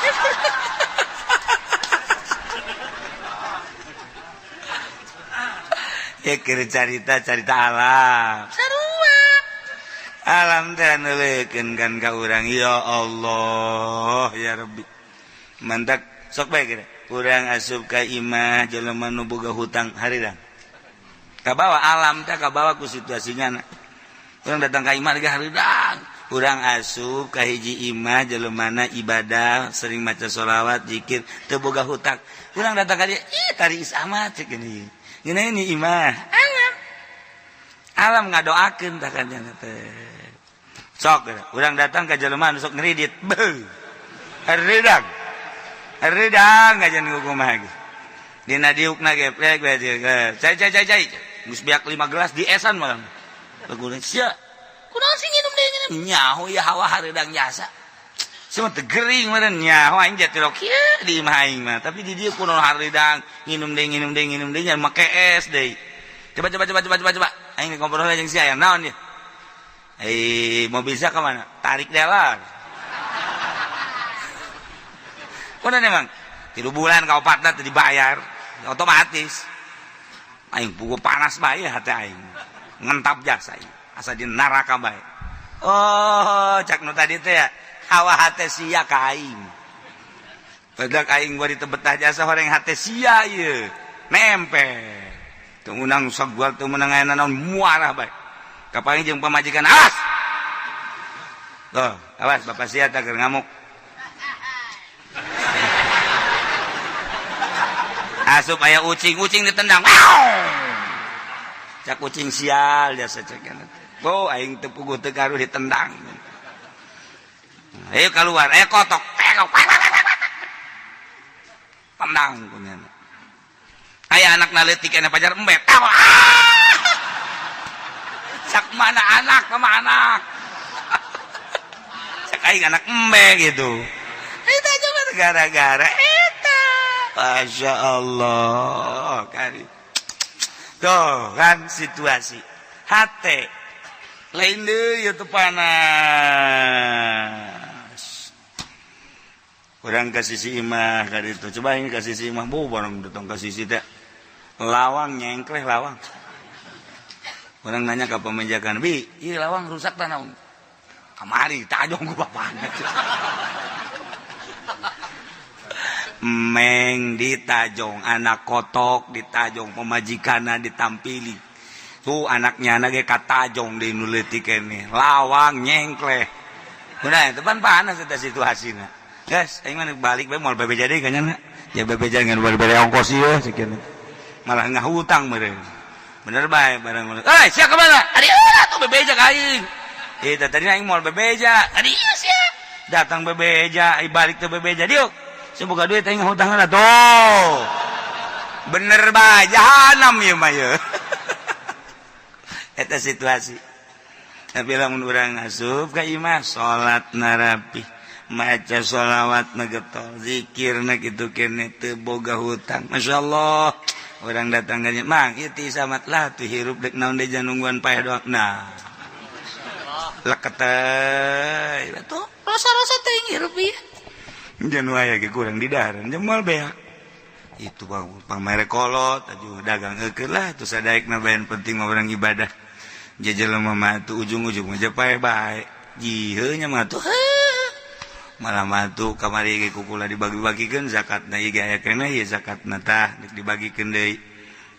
S1: Ya keur carita-carita alam.
S2: Sarua.
S1: Alam teh neuleukeun kan ka urang ya Allah ya Rabbi. Mantak sok bae kira. Urang asup ka imah jelema nu boga hutang harirang. Kabawa alam teh kabawa ku situasinya. Urang datang ka imah ge harirang. Urang asup ka hiji imah jelemana ibadah sering maca sholawat zikir teu boga hutang. Urang datang ka dieu ih tari is amat cek gini. Ngeunah ini imah.
S2: Alam.
S1: Alam ngadoakeun tah kan teh. Sok urang datang ka jelema anu sok ngeridit. Beuh. Harirang. Harirang ngajan kumaha ge. Dina diukna geprek bae cai cai cai cai. Geus beak 5 gelas di esan malah. Laguna sia.
S2: Kunaon sih nginum deui nginum?
S1: Nyaho ya hawa hareudang jasa. Semua teu gering meureun nyaho aing jati rok kieu di imah aing mah. Tapi di dieu kunaon hareudang nginum deui nginum deui nginum deui nya make es deui. Coba coba coba coba coba coba. Aing ngobrol jeung sia aya naon ieu? Eh, mobil sia ka mana? Tarik dealer. Udah memang 3 bulan kau partner dibayar otomatis. Aing pugu panas bae hati aing. Ngentap jasa aing. Asa di neraka bae. Oh, cak nu tadi teh ya, hawa hate sia ka aing. Badak aing gua ditebetah jasa horeng hate sia ieu. Nempe. Teu meunang sagual teu meunang aya naon muarah bae. Kapanggih jeung pamajikan awas. Tuh, awas bapak sia teh keur ngamuk. Asup aya ucing, ucing ditendang. Cak ucing sial jasa cek. Oh, aing teu puguh teu karuh ditendang. Ayo keluar, ayo kotok. Tenang punya. Aya anak leutik ena pajar embe. Tawa. Ah! Sak mana anak sama anak. Cak aing anak embe gitu. Eta aja gara-gara eta. Masya Allah. Kari. Tuh kan situasi. Hate. Lain deui ieu teu panas. Urang ka sisi imah ka ditu. Coba ini ka sisi imah bu barang datang ka sisi teh. Lawang nyengkleh lawang. Urang nanya ka pemajakan, "Bi, ieu lawang rusak tah naon?" Kamari tajong ku bapana. Meng ditajong anak kotok ditajong pemajikanna ditampili. Tuh anaknya anak ge katajong di nu leutik keneh. Lawang nyengkleh. Udah, itu pan panas eta situasina. Guys, aing mah balik bae moal bebeja deui kanyana. Ya bebeja ngan bere ongkos ieu sekian. Malah ngahutang meureun. Bener bae barang. Eh, sia ka mana? Ari atuh bebeja ka aing. Eta tadi aing moal bebeja. Ari ieu sia. Datang bebeja, ai balik teu bebeja diuk. Semoga duit aing ngahutang lah tuh. Bener bae jahanam ieu mah ieu. Eta situasi. Tapi lamun urang asup ka imah salat narapi, maca sholawat na getol, zikir na kitu kene teu boga hutang. Masyaallah. Orang datang ka mang ieu ti samat lah tuh hirup dek naon deui nungguan paeh doang. Nah. Leket teh. Tuh
S2: rasa-rasa teh hirup ieu.
S1: Jangan aya ge kurang di dahareun jeung moal beak. Itu bang pamere kolot aju dagang eukeun lah tuh sadaekna bae penting mah urang ibadah. Jelema mah tuh ujung-ujung mah paeh bae. Jiheu nya mah tuh. Malah mah tuh kamari ge kukula dibagi-bagikeun zakatna ieu ge aya keneh ieu zakatna tah dibagikeun deui.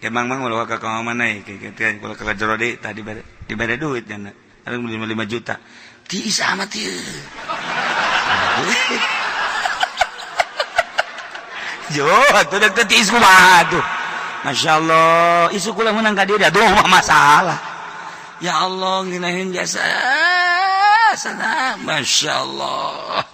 S1: Emang mah ulah ka ka mana ieu kieu teh kula ka jero deui tah dibere duit nya. Ada 5 juta. Tiis amat ieu. Jo, atuh dek teh tiis kumaha atuh. Masyaallah, isu kula meunang ka dieu aduh mah masalah. Ya Allah, ngeunaheun jasa sana. Masyaallah.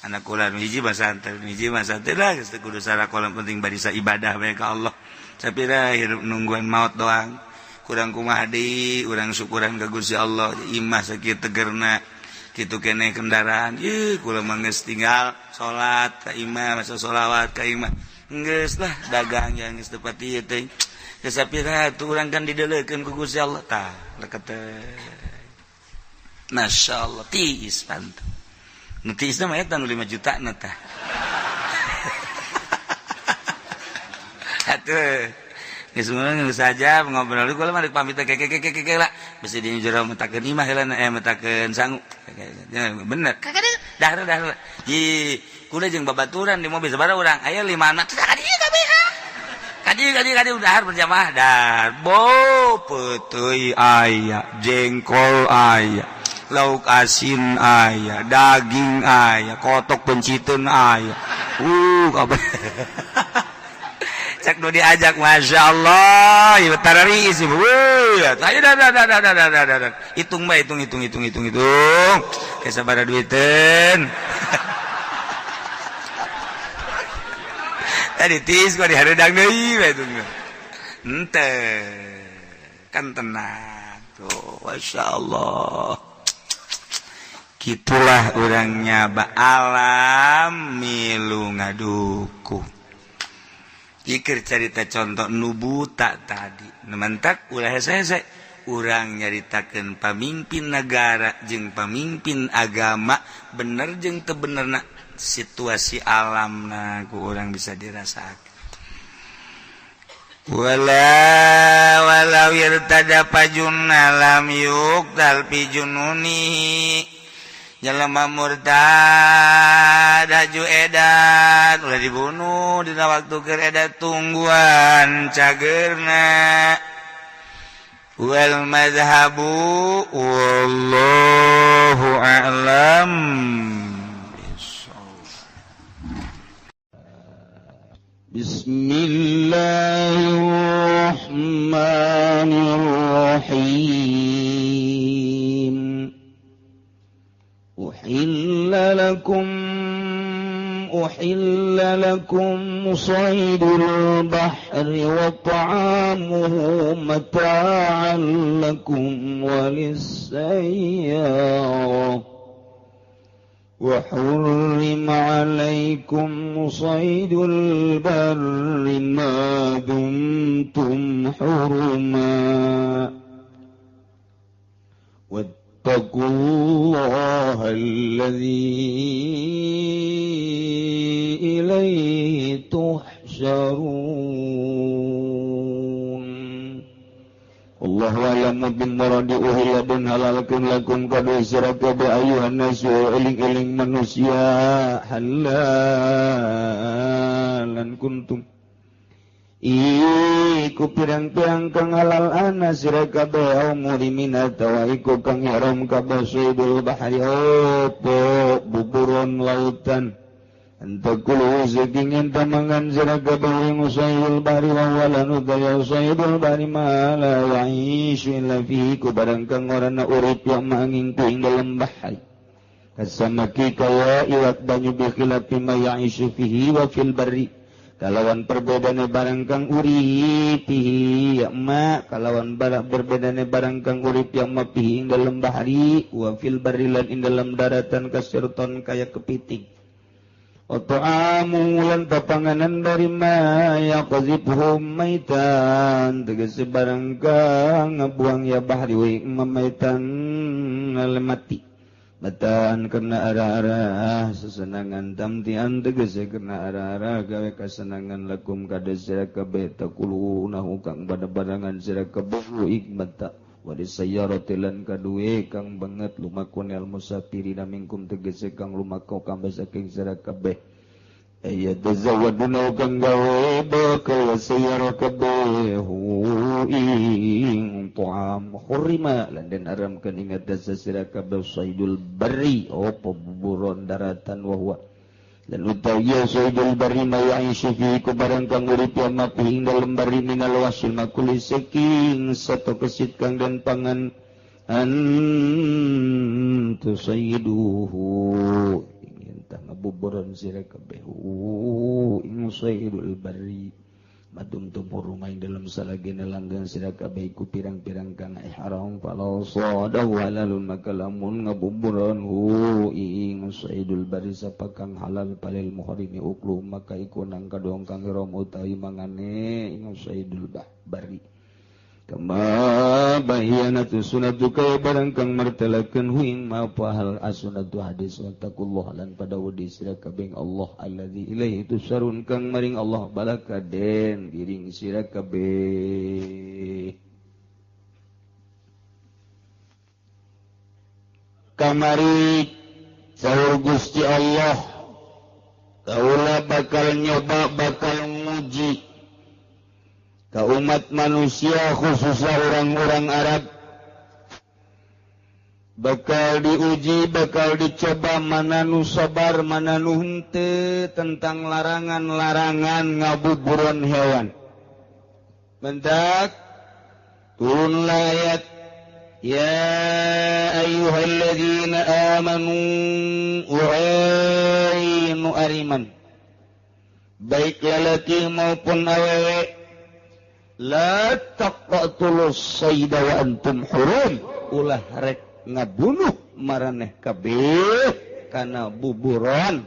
S1: Anak kula nu hiji mah santai, nu hiji mah santai lah geus teu kudu sarakola penting barisa ibadah bae ka Allah. Sapira hirup nungguan maot doang. Kurang kumaha deui, urang syukuran ka Gusti Allah, imah sakieu tegerna. Kitu keneh kendaraan, ieu kula mah geus tinggal salat ka imah, masa sholawat ka imah. Geus lah dagang yang geus teu pati ieu teh. Geus sapira atuh urang kan dideleukeun ku Gusti Allah tah, leket teh. Masyaallah tiis pantu. Nu tiisna mah eta nu 5 juta na tah. Atuh geus mun saja ngobrol kula mah pamit teh keke lah. Bisi di jero metakeun imah heula metakeun sangu. Bener. Dahar dahar. Ji kula jeung babaturan di mobil sabaraha urang? Aya 5 anak. Ka dieu kabeh. Ka dieu dahar berjamaah dahar. Bo peuteuy aya, jengkol aya, lauk asin aya, daging aya, kotok penciteun aya. Kabeh. Cek nu diajak Masya Allah ieu tarari isi ayo dah dah dah dah dah dah hitung bae hitung hitung hitung hitung hitung ke sabaraha duiteun tadi tis gua dihareudang deui bae itu henteu kan tenang tuh Masya Allah gitulah urangnya ba alam milu ngaduku. Ikir carita contoh nu buta tadi. Mentak ulah hese-hese urang nyaritakeun pamimpin negara jeung pamimpin agama bener jeung teu benerna situasi alamna ku urang bisa dirasakeun. Wala walau irtada pajunna lam yuqtal fi jununi. Jelema murtad haju edan ulah dibunuh dina waktu keur edan tungguan cageurna wal madhhabu wallahu a'lam.
S3: Bismillahirrahmanirrahim. أحل لكم Uhilla lakum saydul bahri wa ta'amuhu mata'an lakum walis-sayyarah wa hurrima 'alaikum saydul barri ma dumtum huruma wattaqullaha alladzi ilaihi tuhsyarun. Allahu a'lamu bil muradi uhilla dan halalkeun lakum kabeh sira kabeh ayuhan nasu eling-eling manusia halalan kuntum iku pirang-pirang kang halal ana sira kabeh au murimin atawa iku kang haram kabeh saydul bahri opo buburon lautan antakulu saking enta mangan sira kabeh ing saydul bahri wa wala nudaya saydul bahri ma la ya'ishu illa fihi ku barang kang ora na urip yang manging ku ing dalem bahri kasamaki kaya iwak banyu bi khilafi ma ya'ishu fihi wa fil barri kalawan perbedane barang kang urip ya ma kalawan barang berbedane barang kang urip yang ma fihi ing dalem bahri wa fil barri lan ing dalem daratan kasirton kaya kepiting ta'amu lan papanganan dari ma yaqzifuhum maitan tegese barang kang ngabuang ya bahri wa maitan mati batan karena arah-arah sesenangan tamtian tegese karena arah-arah gawe kasenangan lakum kades sira kabeh takulunahu kang pada barangan sira kabeh ikmata waris sayyarati lan kaduwe kang banget lumakun al musafirina minkum tegese kang lumakau kang saking sira kabeh aya tazawaduna kang gawe bakal sayyara kabeh ing ta'am hurima lan den haramkeun ing atas sira kabeh saydul barri opo buburon daratan wa huwa dan utawi saydul barri ma ya'ishu fi ku barang kang urip ya ma fi ing dalem barri minal wasil makuli saking sato kesit kang dan pangan antu sayyiduhu ingin tah ngabuburon sira kabeh ing saydul barri madum tumur rumah ing dalam salagina langgan sira kabeh iku pirang-pirang kang ihram falau sadahu halalun maka lamun ngabuburon hu ing saydul barri sapa kang halal palil muhrimi uklu maka iku nang kaduang kang ihram utawi mangane ing saydul barri kama bayanatu sunatu kaya barang kang martelakeun hu ing ma hal asunatu hadis wattaqullah lan pada wedi sira kabeh Allah allazi ilaihi tusarun kang maring Allah balakaden giring sira kabeh kamari sahur Gusti Allah kaula bakal nyoba bakal nguji ke umat manusia khususnya orang-orang Arab bakal diuji, bakal dicoba mana nu sabar, mana nu henteu tentang larangan-larangan ngabuburon hewan. Mendak turunlah ayat ya ayyuhalladzina amanu u'ainu ariman baik lalaki maupun awewe la taqtulus sayda wa antum hurum ulah rek ngabunuh maraneh kabeh kana buburon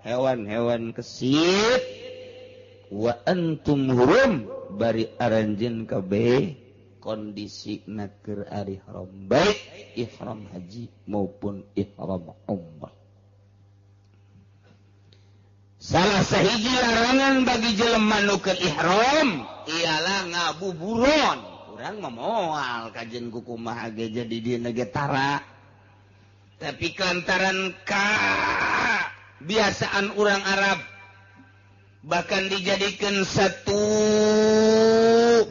S3: hewan-hewan kesit wa antum hurum bari aranjeun kabeh kondisi keur ari haram baik ihram haji maupun ihram umrah. Salah sahiji larangan bagi jelema nu keur ihram ialah ngabuburon. Urang mah moal kajen kukumaha ge jadi dieuna ge tara. Tapi lantaran kabiasaan urang Arab bahkan dijadikan satu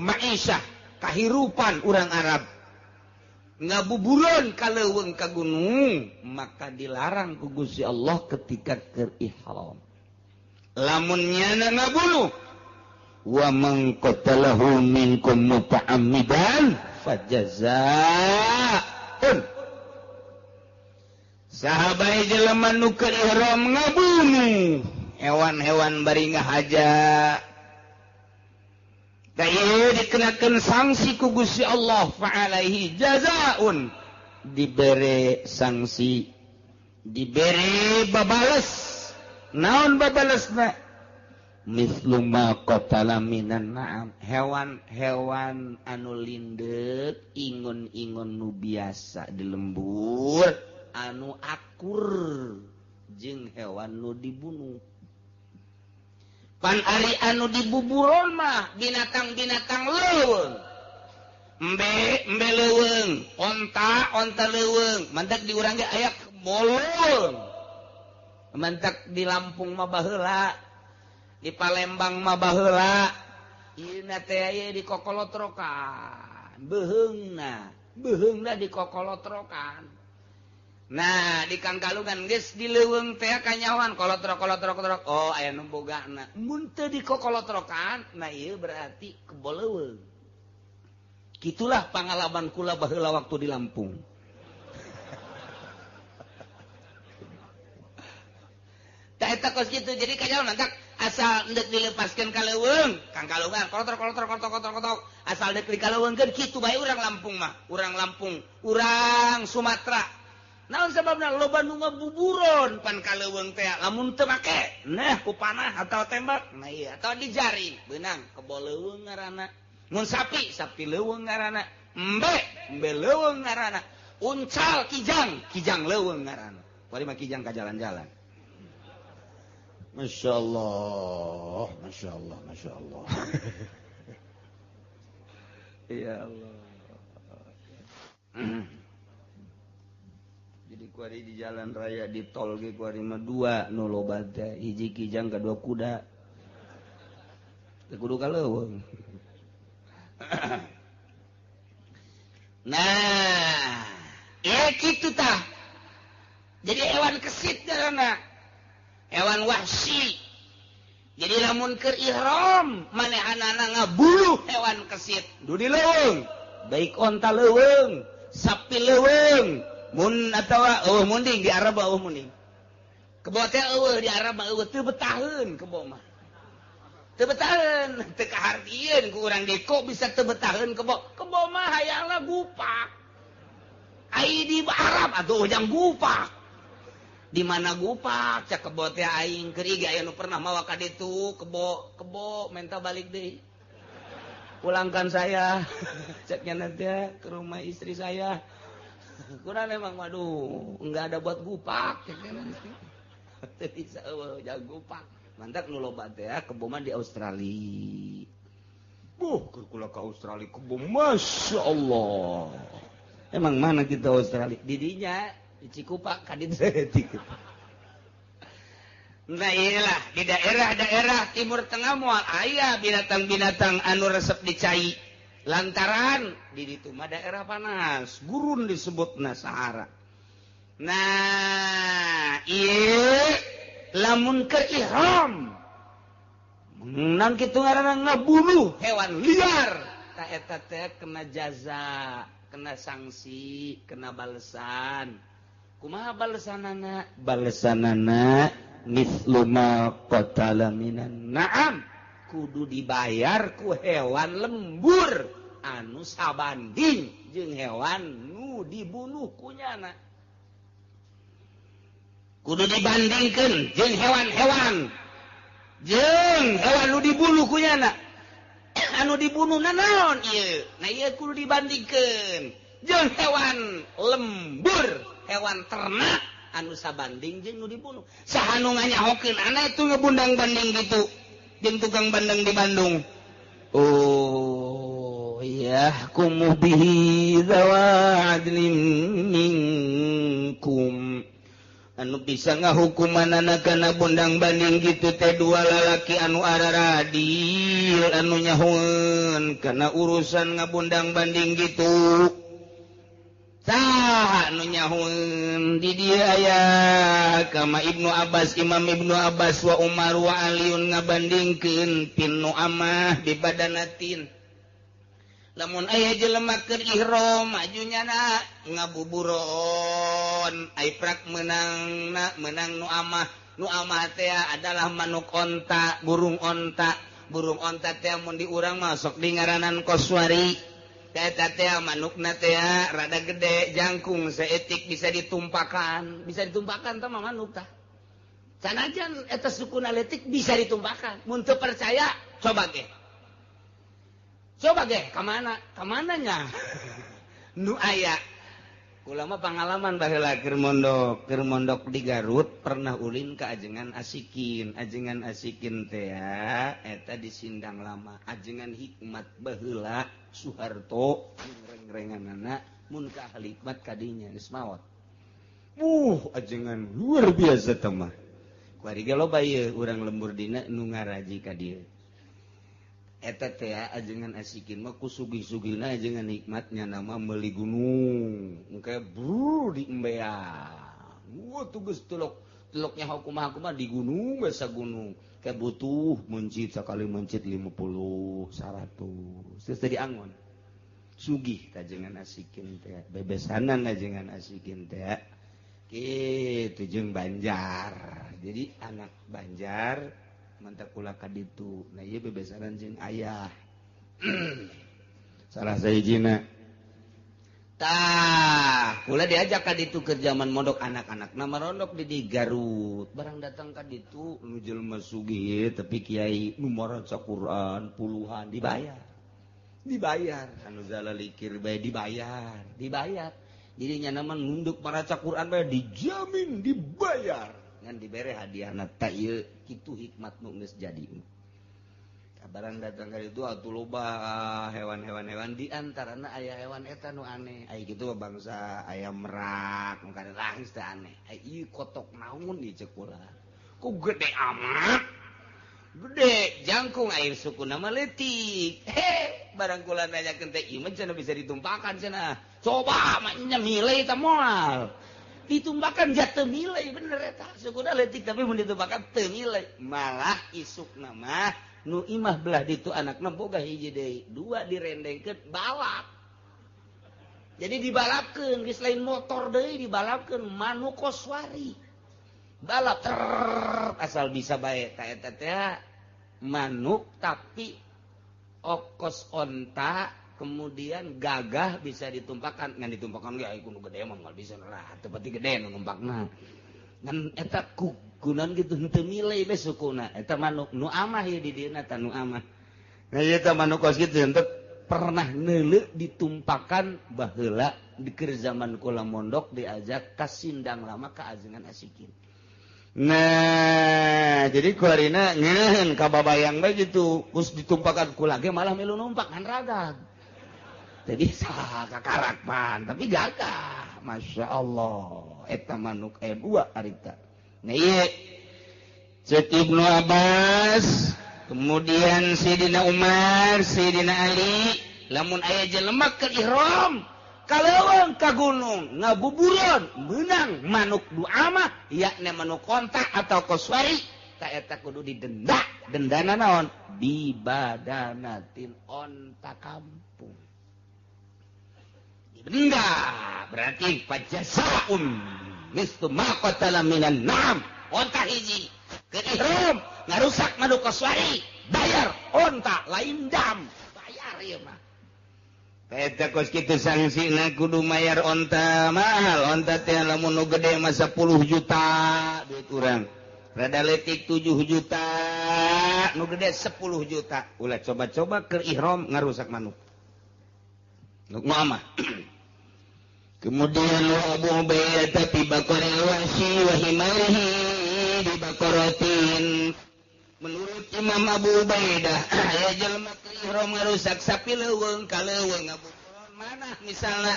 S3: ma'isyah kahirupan urang Arab ngabuburon ka leuweung ka gunung maka dilarang ku Gusti Allah ketika keur ihram. Lamun nyana ngabunuh wa man qatalahu minkum muta'ammidan fajazaa'un Saha bae jelema nu keur ihram ngabunuh hewan-hewan bari ngahaja. Tah ieu dikenakeun sanksi ku Gusti Allah fa alaihi jazaun, dibere sanksi, dibere babales. Naon babalesna? Mislu ma qatala minan na'am, hewan-hewan anu lindeuk, ingon-ingon nu biasa di lembur, anu akur jeung hewan nu dibunuh. Pan ari anu dibuburon mah binatang-binatang leuweung. Embe, embe leuweung, onta, onta leuweung, mantak di urang ge aya kebo. Mantak di Lampung mah baheula, di Palembang mah baheula, ieu teh aya di kokolotrokan, beuheungna, beuheungna di kokolotrokan. Nah, di Kangkalungan geus di leuweung teh kanyawan kolotrok kolotrok kolotrok. Oh, aya nu bogana. Mun teu di kokolotrokan, nah ieu berarti kebo leuweung. Gitulah pengalaman kula baheula waktu di Lampung. Tah eta kos kitu, jadi kanyawan mantak asal ndek dilepaskeun ka leuweung, Kangkalungan kolotrok kolotrok kolotrok kolotrok kolotrok, asal ndek dikaleuweungkeun kitu bae urang Lampung mah, urang Lampung, urang Sumatera. Naon sababna loba nu ngabuburon pan ka leuweung teh lamun teu make, nah ku panah atau tembak, nah ieu atau dijaring, beunang kebo leuweung ngaranna. Mun sapi, sapi leuweung ngaranna. Embe, embe leuweung ngaranna. Uncal kijang, kijang leuweung ngaranna. Bari mah kijang ka jalan-jalan. Masya Allah, Masya Allah, Masya Allah. Ya Allah. Jadi kuari di jalan raya di tol ge kuari mah dua nu loba teh, hiji kijang kadua kuda. Teu kudu ka leuweung. Nah, ya kitu tah. Jadi hewan kesit ngaranna. Hewan wahsi. Jadi lamun keur ihram manehanana ngabuluh hewan kesit du di leuweung, baik onta leuweung, sapi leuweung, mun atawa eueuh munding di Arab eueuh munding. Kebo teh eueuh di Arab mah eueuh teu betaheun kebo mah. Teu betaheun, teu kahartieun ku urang ge kok bisa teu betaheun kebo. Kebo mah hayangna gupak. Ai di Arab atuh ujang gupak. Di mana gupak cak kebo teh aing keur ieu aya nu pernah mawa ka ditu kebo, kebo menta balik deui. Pulangkan saya. Ceknya nanti ke rumah istri saya. Kurang emang waduh, enggak ada buat gupak ceknya nanti. Teu bisa eueuh jang gupak. Mantak nu loba teh kebo mah di Australia. Buh, keur kula ka Australia kebo Masya Allah. Emang mana kita Australia? Didinya di Cikupa ka ditu. Nah iyalah di daerah-daerah Timur Tengah moal aya binatang-binatang anu resep dicai. Lantaran di ditu mah daerah panas, gurun disebutna Sahara. Nah, ieu lamun keur ihram nang kitu ngaranna ngabunuh hewan liar, ta eta teh kena jaza, kena sanksi, kena balesan. Kumaha balesanana? Balesanana mislu ma qatala minan na'am, kudu dibayar ku hewan lembur anu sabanding jeung hewan nu dibunuh kunyana. Kudu dibandingkeun jeung hewan-hewan jeung hewan nu dibunuh kunyana. Anu dibunuh nanaon ieu? Nah ieu kudu dibandingkeun jeung hewan lembur, hewan ternak anu sabanding jeung nu dibunuh. Saha nu nganyahokeun ana itu ngebundang banding gitu jeung tukang bandeng di Bandung. Oh, yahkumu bihi dzawa adlin minkum. Anu bisa ngahukumanana kana bundang banding gitu teh dua lalaki anu araradil anu nyahoeun kana urusan ngabundang banding gitu. Saha anu nyahoeun di dieu aya kama Ibnu Abbas, Imam Ibnu Abbas wa Umar wa Aliun ngabandingkeun pinu amah di badanatin. Lamun aya jelema keur ihram majunya na
S1: ngabuburon ai prak menangna menang nu amah. Nu amah teh adalah manuk onta, burung onta. Burung onta teh mun di urang masuk di ngaranan koswari. Eta teh manukna teh rada gede, jangkung seetik bisa ditumpakan. Bisa ditumpakan tah manuk tah. Sanajan eta sukuna leutik bisa ditumpakan. Mun teu percaya coba ge. Coba ge ka mana? Ka mananya? Nu aya. Kula mah pangalaman baheula keur mondok di Garut pernah ulin ka ajengan Asikin. Ajengan Asikin teh eta di Sindang Lama. Ajengan hikmat baheula Soeharto reng-renganana mun ka ahli hikmat kadinya geus maot. Ajengan luar biasa teh mah. Kuari ge loba ieu urang lembur dina nu ngaraji ka dieu. Eta teh ajengan Asikin mah ku sugih-sugihna ajengan hikmatnya nama meuli gunung engke bru di embean. Wah tugas telok teloknya kumaha-kumaha di gunung biasa gunung kayak butuh mencit sekali mencit 50 100 terus tadi angon sugih ajengan Asikin teh bebesanan ajengan Asikin teh kitu jeung Banjar. Jadi anak Banjar mantap kula ka ditu. Nah ieu bebesaran jeung ayah. Salah sahijina. Tah, kula diajak ka ditu keur zaman mondok anak-anak. Nama rondok di Garut. Barang datang ka ditu nu jelema sugih tapi kiai nu maca Quran puluhan dibayar. Dibayar. Anu zalalikir bae dibayar, dibayar. Jadi nya mah nunduk maraca Quran bae dijamin dibayar. Ngan dibere hadiahna ta ieu kitu hikmat nu geus jadi. Kabaran datang ka ditu atuh loba hewan-hewan hewan di antarana aya hewan eta nu aneh. Aya kitu mah bangsa ayam merak nu karelangis teh aneh. Aya ieu kotok naon ieu ceuk kula. Ku gede amat. Gede jangkung air sukuna mah leutik. He, barang kula nanyakeun teh ieu mah cenah bisa ditumpakan cenah. Coba mah nya milih teh moal. Ditumbakan jatuh nilai bener eta sukuna leutik tapi mun ditumbakan teu nilai malah isukna mah nu imah belah ditu anakna boga hiji deui dua direndengkeun balap. Jadi dibalapkeun geus lain motor deui dibalapkeun manuk koswari balap ter asal bisa bae ta eta teh manuk tapi okos onta kemudian gagah bisa ditumpakan ngan ditumpakan ge kudu gede mah moal bisa lah teu pati gede nu ngumpakna ngan eta kugunan kitu henteu milih we sukuna eta manuk nu amah ieu di dieuna ta nu amah. Nah ieu teh manuk kos kitu henteu pernah neuleuh ditumpakan baheula di keur zaman kula mondok diajak ka Sindang Lama ka ajengan Asikin. Nah jadi kuarina ngeuneun ka babayang bae kitu geus ditumpakan kula ge malah milu numpak ngan ragag. Jadi sah kakarak pan tapi gagah Masya Allah eta manuk aya dua harita. Nah ieu ceuk Ibnu Abbas kemudian Sayyidina Umar Sayyidina Ali lamun aya jelema keur ihram ka leuweung ka gunung ngabuburon meunang manuk du amah yakni manuk kontak atau koswari ta eta kudu didenda. Dendana naon bibadanatin onta kampung. Benda berarti pajasaun mistu ma qatala minan na'am onta hiji keur ihram ngarusak manuk koswari bayar onta lain dam bayar ieu mah. Eta kos kitu sangsina kudu mayar onta mahal onta teh lamun nu gede mah 10 juta duit urang rada leutik 7 juta nu gede 10 juta ulah coba-coba keur ihram ngarusak manuk nu amah. Kemudian Abu Ubaidah fi baqaril wahsy wa himarihi bi baqaratin. Menurut Imam Abu Ubaidah aya jelema keur ihram ngarusak sapi leuweung ka leuweung ngabuburon manah misalna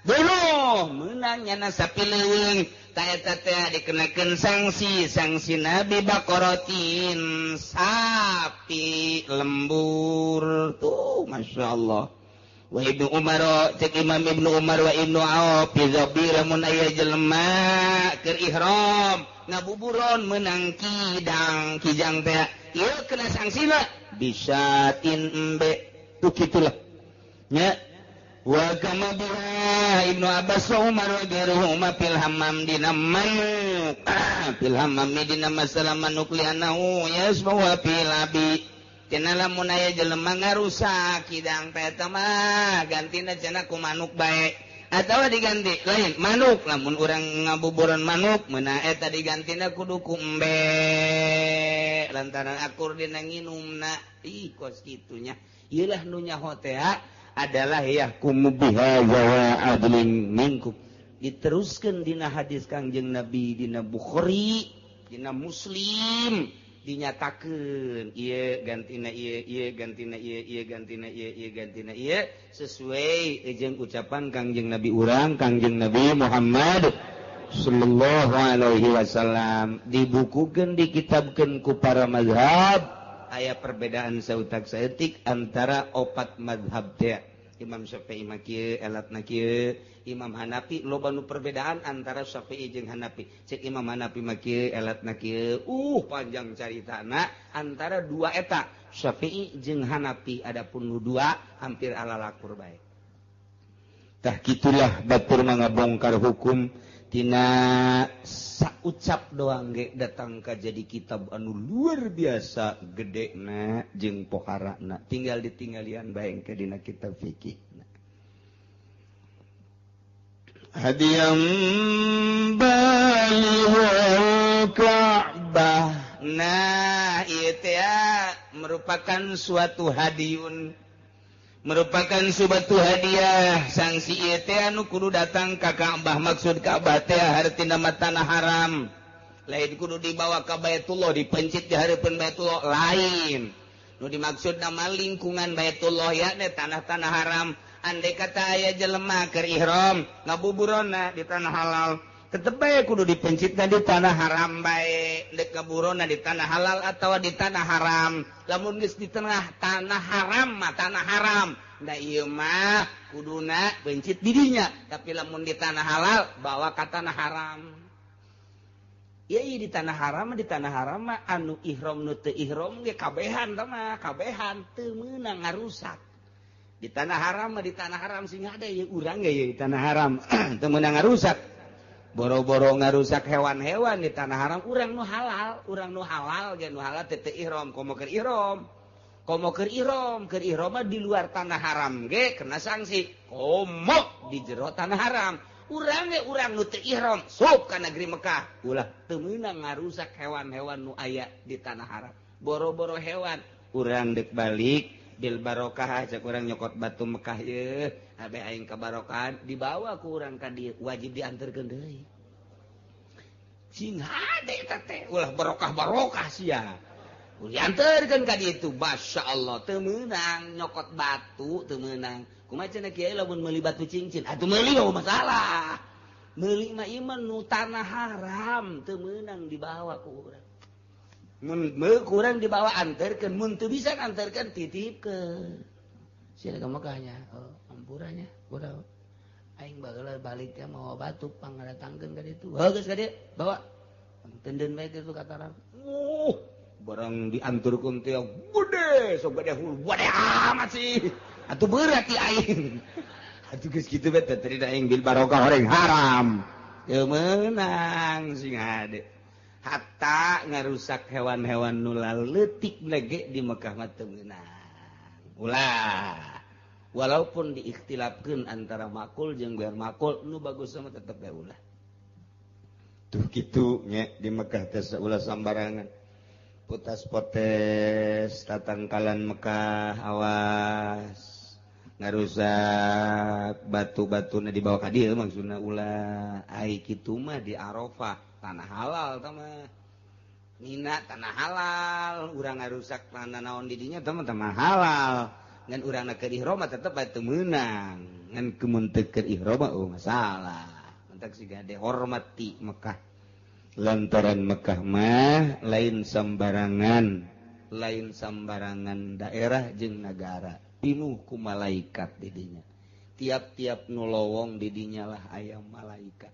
S1: bunuh meunang nyana sapi leuweung ta eta teh dikenakeun sanksi sanksi Nabi baqaratin sapi lembur tuh Masya Allah. Wa Ibnu Umar cek Imam Ibnu Umar wa Ibnu Auf fi zabir mun aya jelema keur ihram ngabuburon meunang kidang kijang teh ieu kena sangsina bisatin embe tuh kitulah nya.
S3: Wa kama biha Ibnu Abbas wa Umar wa ghairuhuma fil hammam dina manuk fil hammam dina masalah manuk lianahu yasma wa fil abi cenah lamun aya jelema ngarusak hidang teh eta mah gantina cenah ku manuk bae atawa diganti lain manuk lamun urang ngabuburan manuk meuna eta digantina kudu ku embe lantaran akur dina nginumna ih kos kitunya ieu lah nu nyaho teh adalah yahkumu biha wa adlin minkum diteruskeun dina hadis Kangjeng Nabi dina Bukhari dina Muslim dinyatakeun ieu gantina ieu ieu gantina ieu ieu gantina ieu ieu gantina ieu sesuai jeung ucapan Kangjeng Nabi urang Kangjeng Nabi Muhammad sallallahu alaihi wasallam dibukukeun dikitabkeun ku para mazhab. Aya perbedaan sautak saeutik antara opat mazhab teh. Imam Syafi'i mah kieu elatna kieu, Imam Hanafi loba nu perbedaan antara Syafi'i jeung Hanafi. Cek Imam Hanafi mah kieu elatna kieu. Panjang caritana antara dua eta, Syafi'i jeung Hanafi adapun nu dua hampir alalakur bae. Tah kitulah batur mangabongkar hukum tina saucap doang ge datang ka jadi kitab anu luar biasa gedena jeung poharana tinggal ditinggalian bae engke dina kitab fikih. Hadiyam balighul Ka'bah. Nah, ieu teh merupakan suatu hadiyun, merupakan suatu hadiah sanksi ieu teh anu kudu datang ka Ka'bah. Maksud Ka'bah teh hartina mah tanah haram, lain kudu dibawa ka Baitullah dipencit di hareupeun Baitullah, lain. Nu dimaksud nama lingkungan Baitullah yakni tanah-tanah haram. Andai kata aya jelema keur ihram ngabuburona di tanah halal, tetep bae kudu dipencitna di tanah haram bae. Dek ngaburona di tanah halal atawa di tanah haram. Lamun geus di tengah tanah haram mah tanah haram. Da ieu mah kuduna pencit di dinya, tapi lamun di tanah halal bawa ka tanah haram. Ieu di tanah haram mah anu ihram nu teu ihram ge kabehan tah mah, kabehan teu meunang ngarusak. Di tanah haram mah di tanah haram sing ada ieu urang ge di tanah haram teu meunang ngarusak. Boro-boro ngarusak hewan-hewan di tanah haram, urang nu halal ge nu halal teu ihram, komo keur ihram. Komo keur ihram, keur ihram mah di luar tanah haram ge kena sanksi. Komo di jero tanah haram. Urang ge urang nu teu ihram sup ka negeri Mekah, ulah teu meunang ngarusak hewan-hewan nu aya di tanah haram. Boro-boro hewan, urang deuk balik bil barokah cek urang nyokot batu Mekah ye, abe aing kabarokahan dibawa ku urang ka dieu wajib dianterkeun deui. Sing hade eta teh ulah barokah-barokah sia. Dianterkeun ka dieu tu masyaallah teu meunang nyokot batu teu meunang. Kumaha cenah kiai lamun meuli batu cincin atuh meuli mah masalah. Meuli mah ieu mah nu tanah haram teu meunang dibawa ku urang. Mun kurang dibawa anterkeun, mun teu bisa anterkeun titipkeun. Sia ka Mekahnya, oh ampuranya, urang aing bageula balik teh mawa batu pangdatangkeun ka ditu. Heuh geus ka dieu, bawa. Tenden bae kitu kataran. Barang dianturkeun teh gede, sok gede hulu, gede amat sih. Atuh berat ti aing. Atuh geus kitu bae teh tadi aing bil barokah horeng haram. Teu meunang sing hade. Hatta ngarusak hewan-hewan nu leutik lege di Mekah mah teu meunang. Ulah. Walaupun diikhtilafkeun antara makul jeung gair makul, nu bagus mah tetep bae ulah. Tuh kitu nya di Mekah teh ulah sambarangan. Putas potes tatangkalan Mekah awas ngarusak batu-batuna dibawa ka dieu maksudna ulah. Ai kitu mah di Arafah tanah halal tah mah. Mina tanah halal, urang ngarusak tanah naon di dinya tah mah tanah halal. Ngan urang keur ihram mah tetep bae teu meunang. Ngan kemun teu keur ihram mah oh masalah. Mentak siga dihormati Mekah. Lantaran Mekah mah lain sambarangan daerah jeung nagara. Pinuh ku malaikat di dinya. Tiap-tiap nu lowong di dinya lah aya malaikat.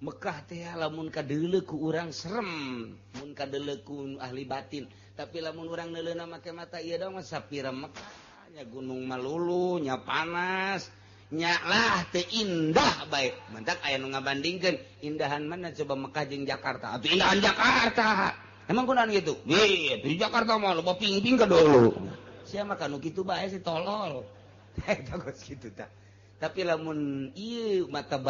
S3: Mekah teh lamun kadeuleu ku urang serem, mun kadeuleu ku ahli batin. Tapi lamun urang neuleuna make mata ieu dong mah sapira Mekah nya gunung malulu, nya panas,
S1: Nyalah teu indah bae. Mantak aya nu ngabandingkeun indahan mana coba Mekah jeung Jakarta. Atuh indahan Jakarta. Emang kunaon gitu? Wih, di Jakarta mah loba ping-ping ke dulu. Sia mah kanu kitu bae si tolol. Eta geus kitu tah. Tapi lamun ieu mata.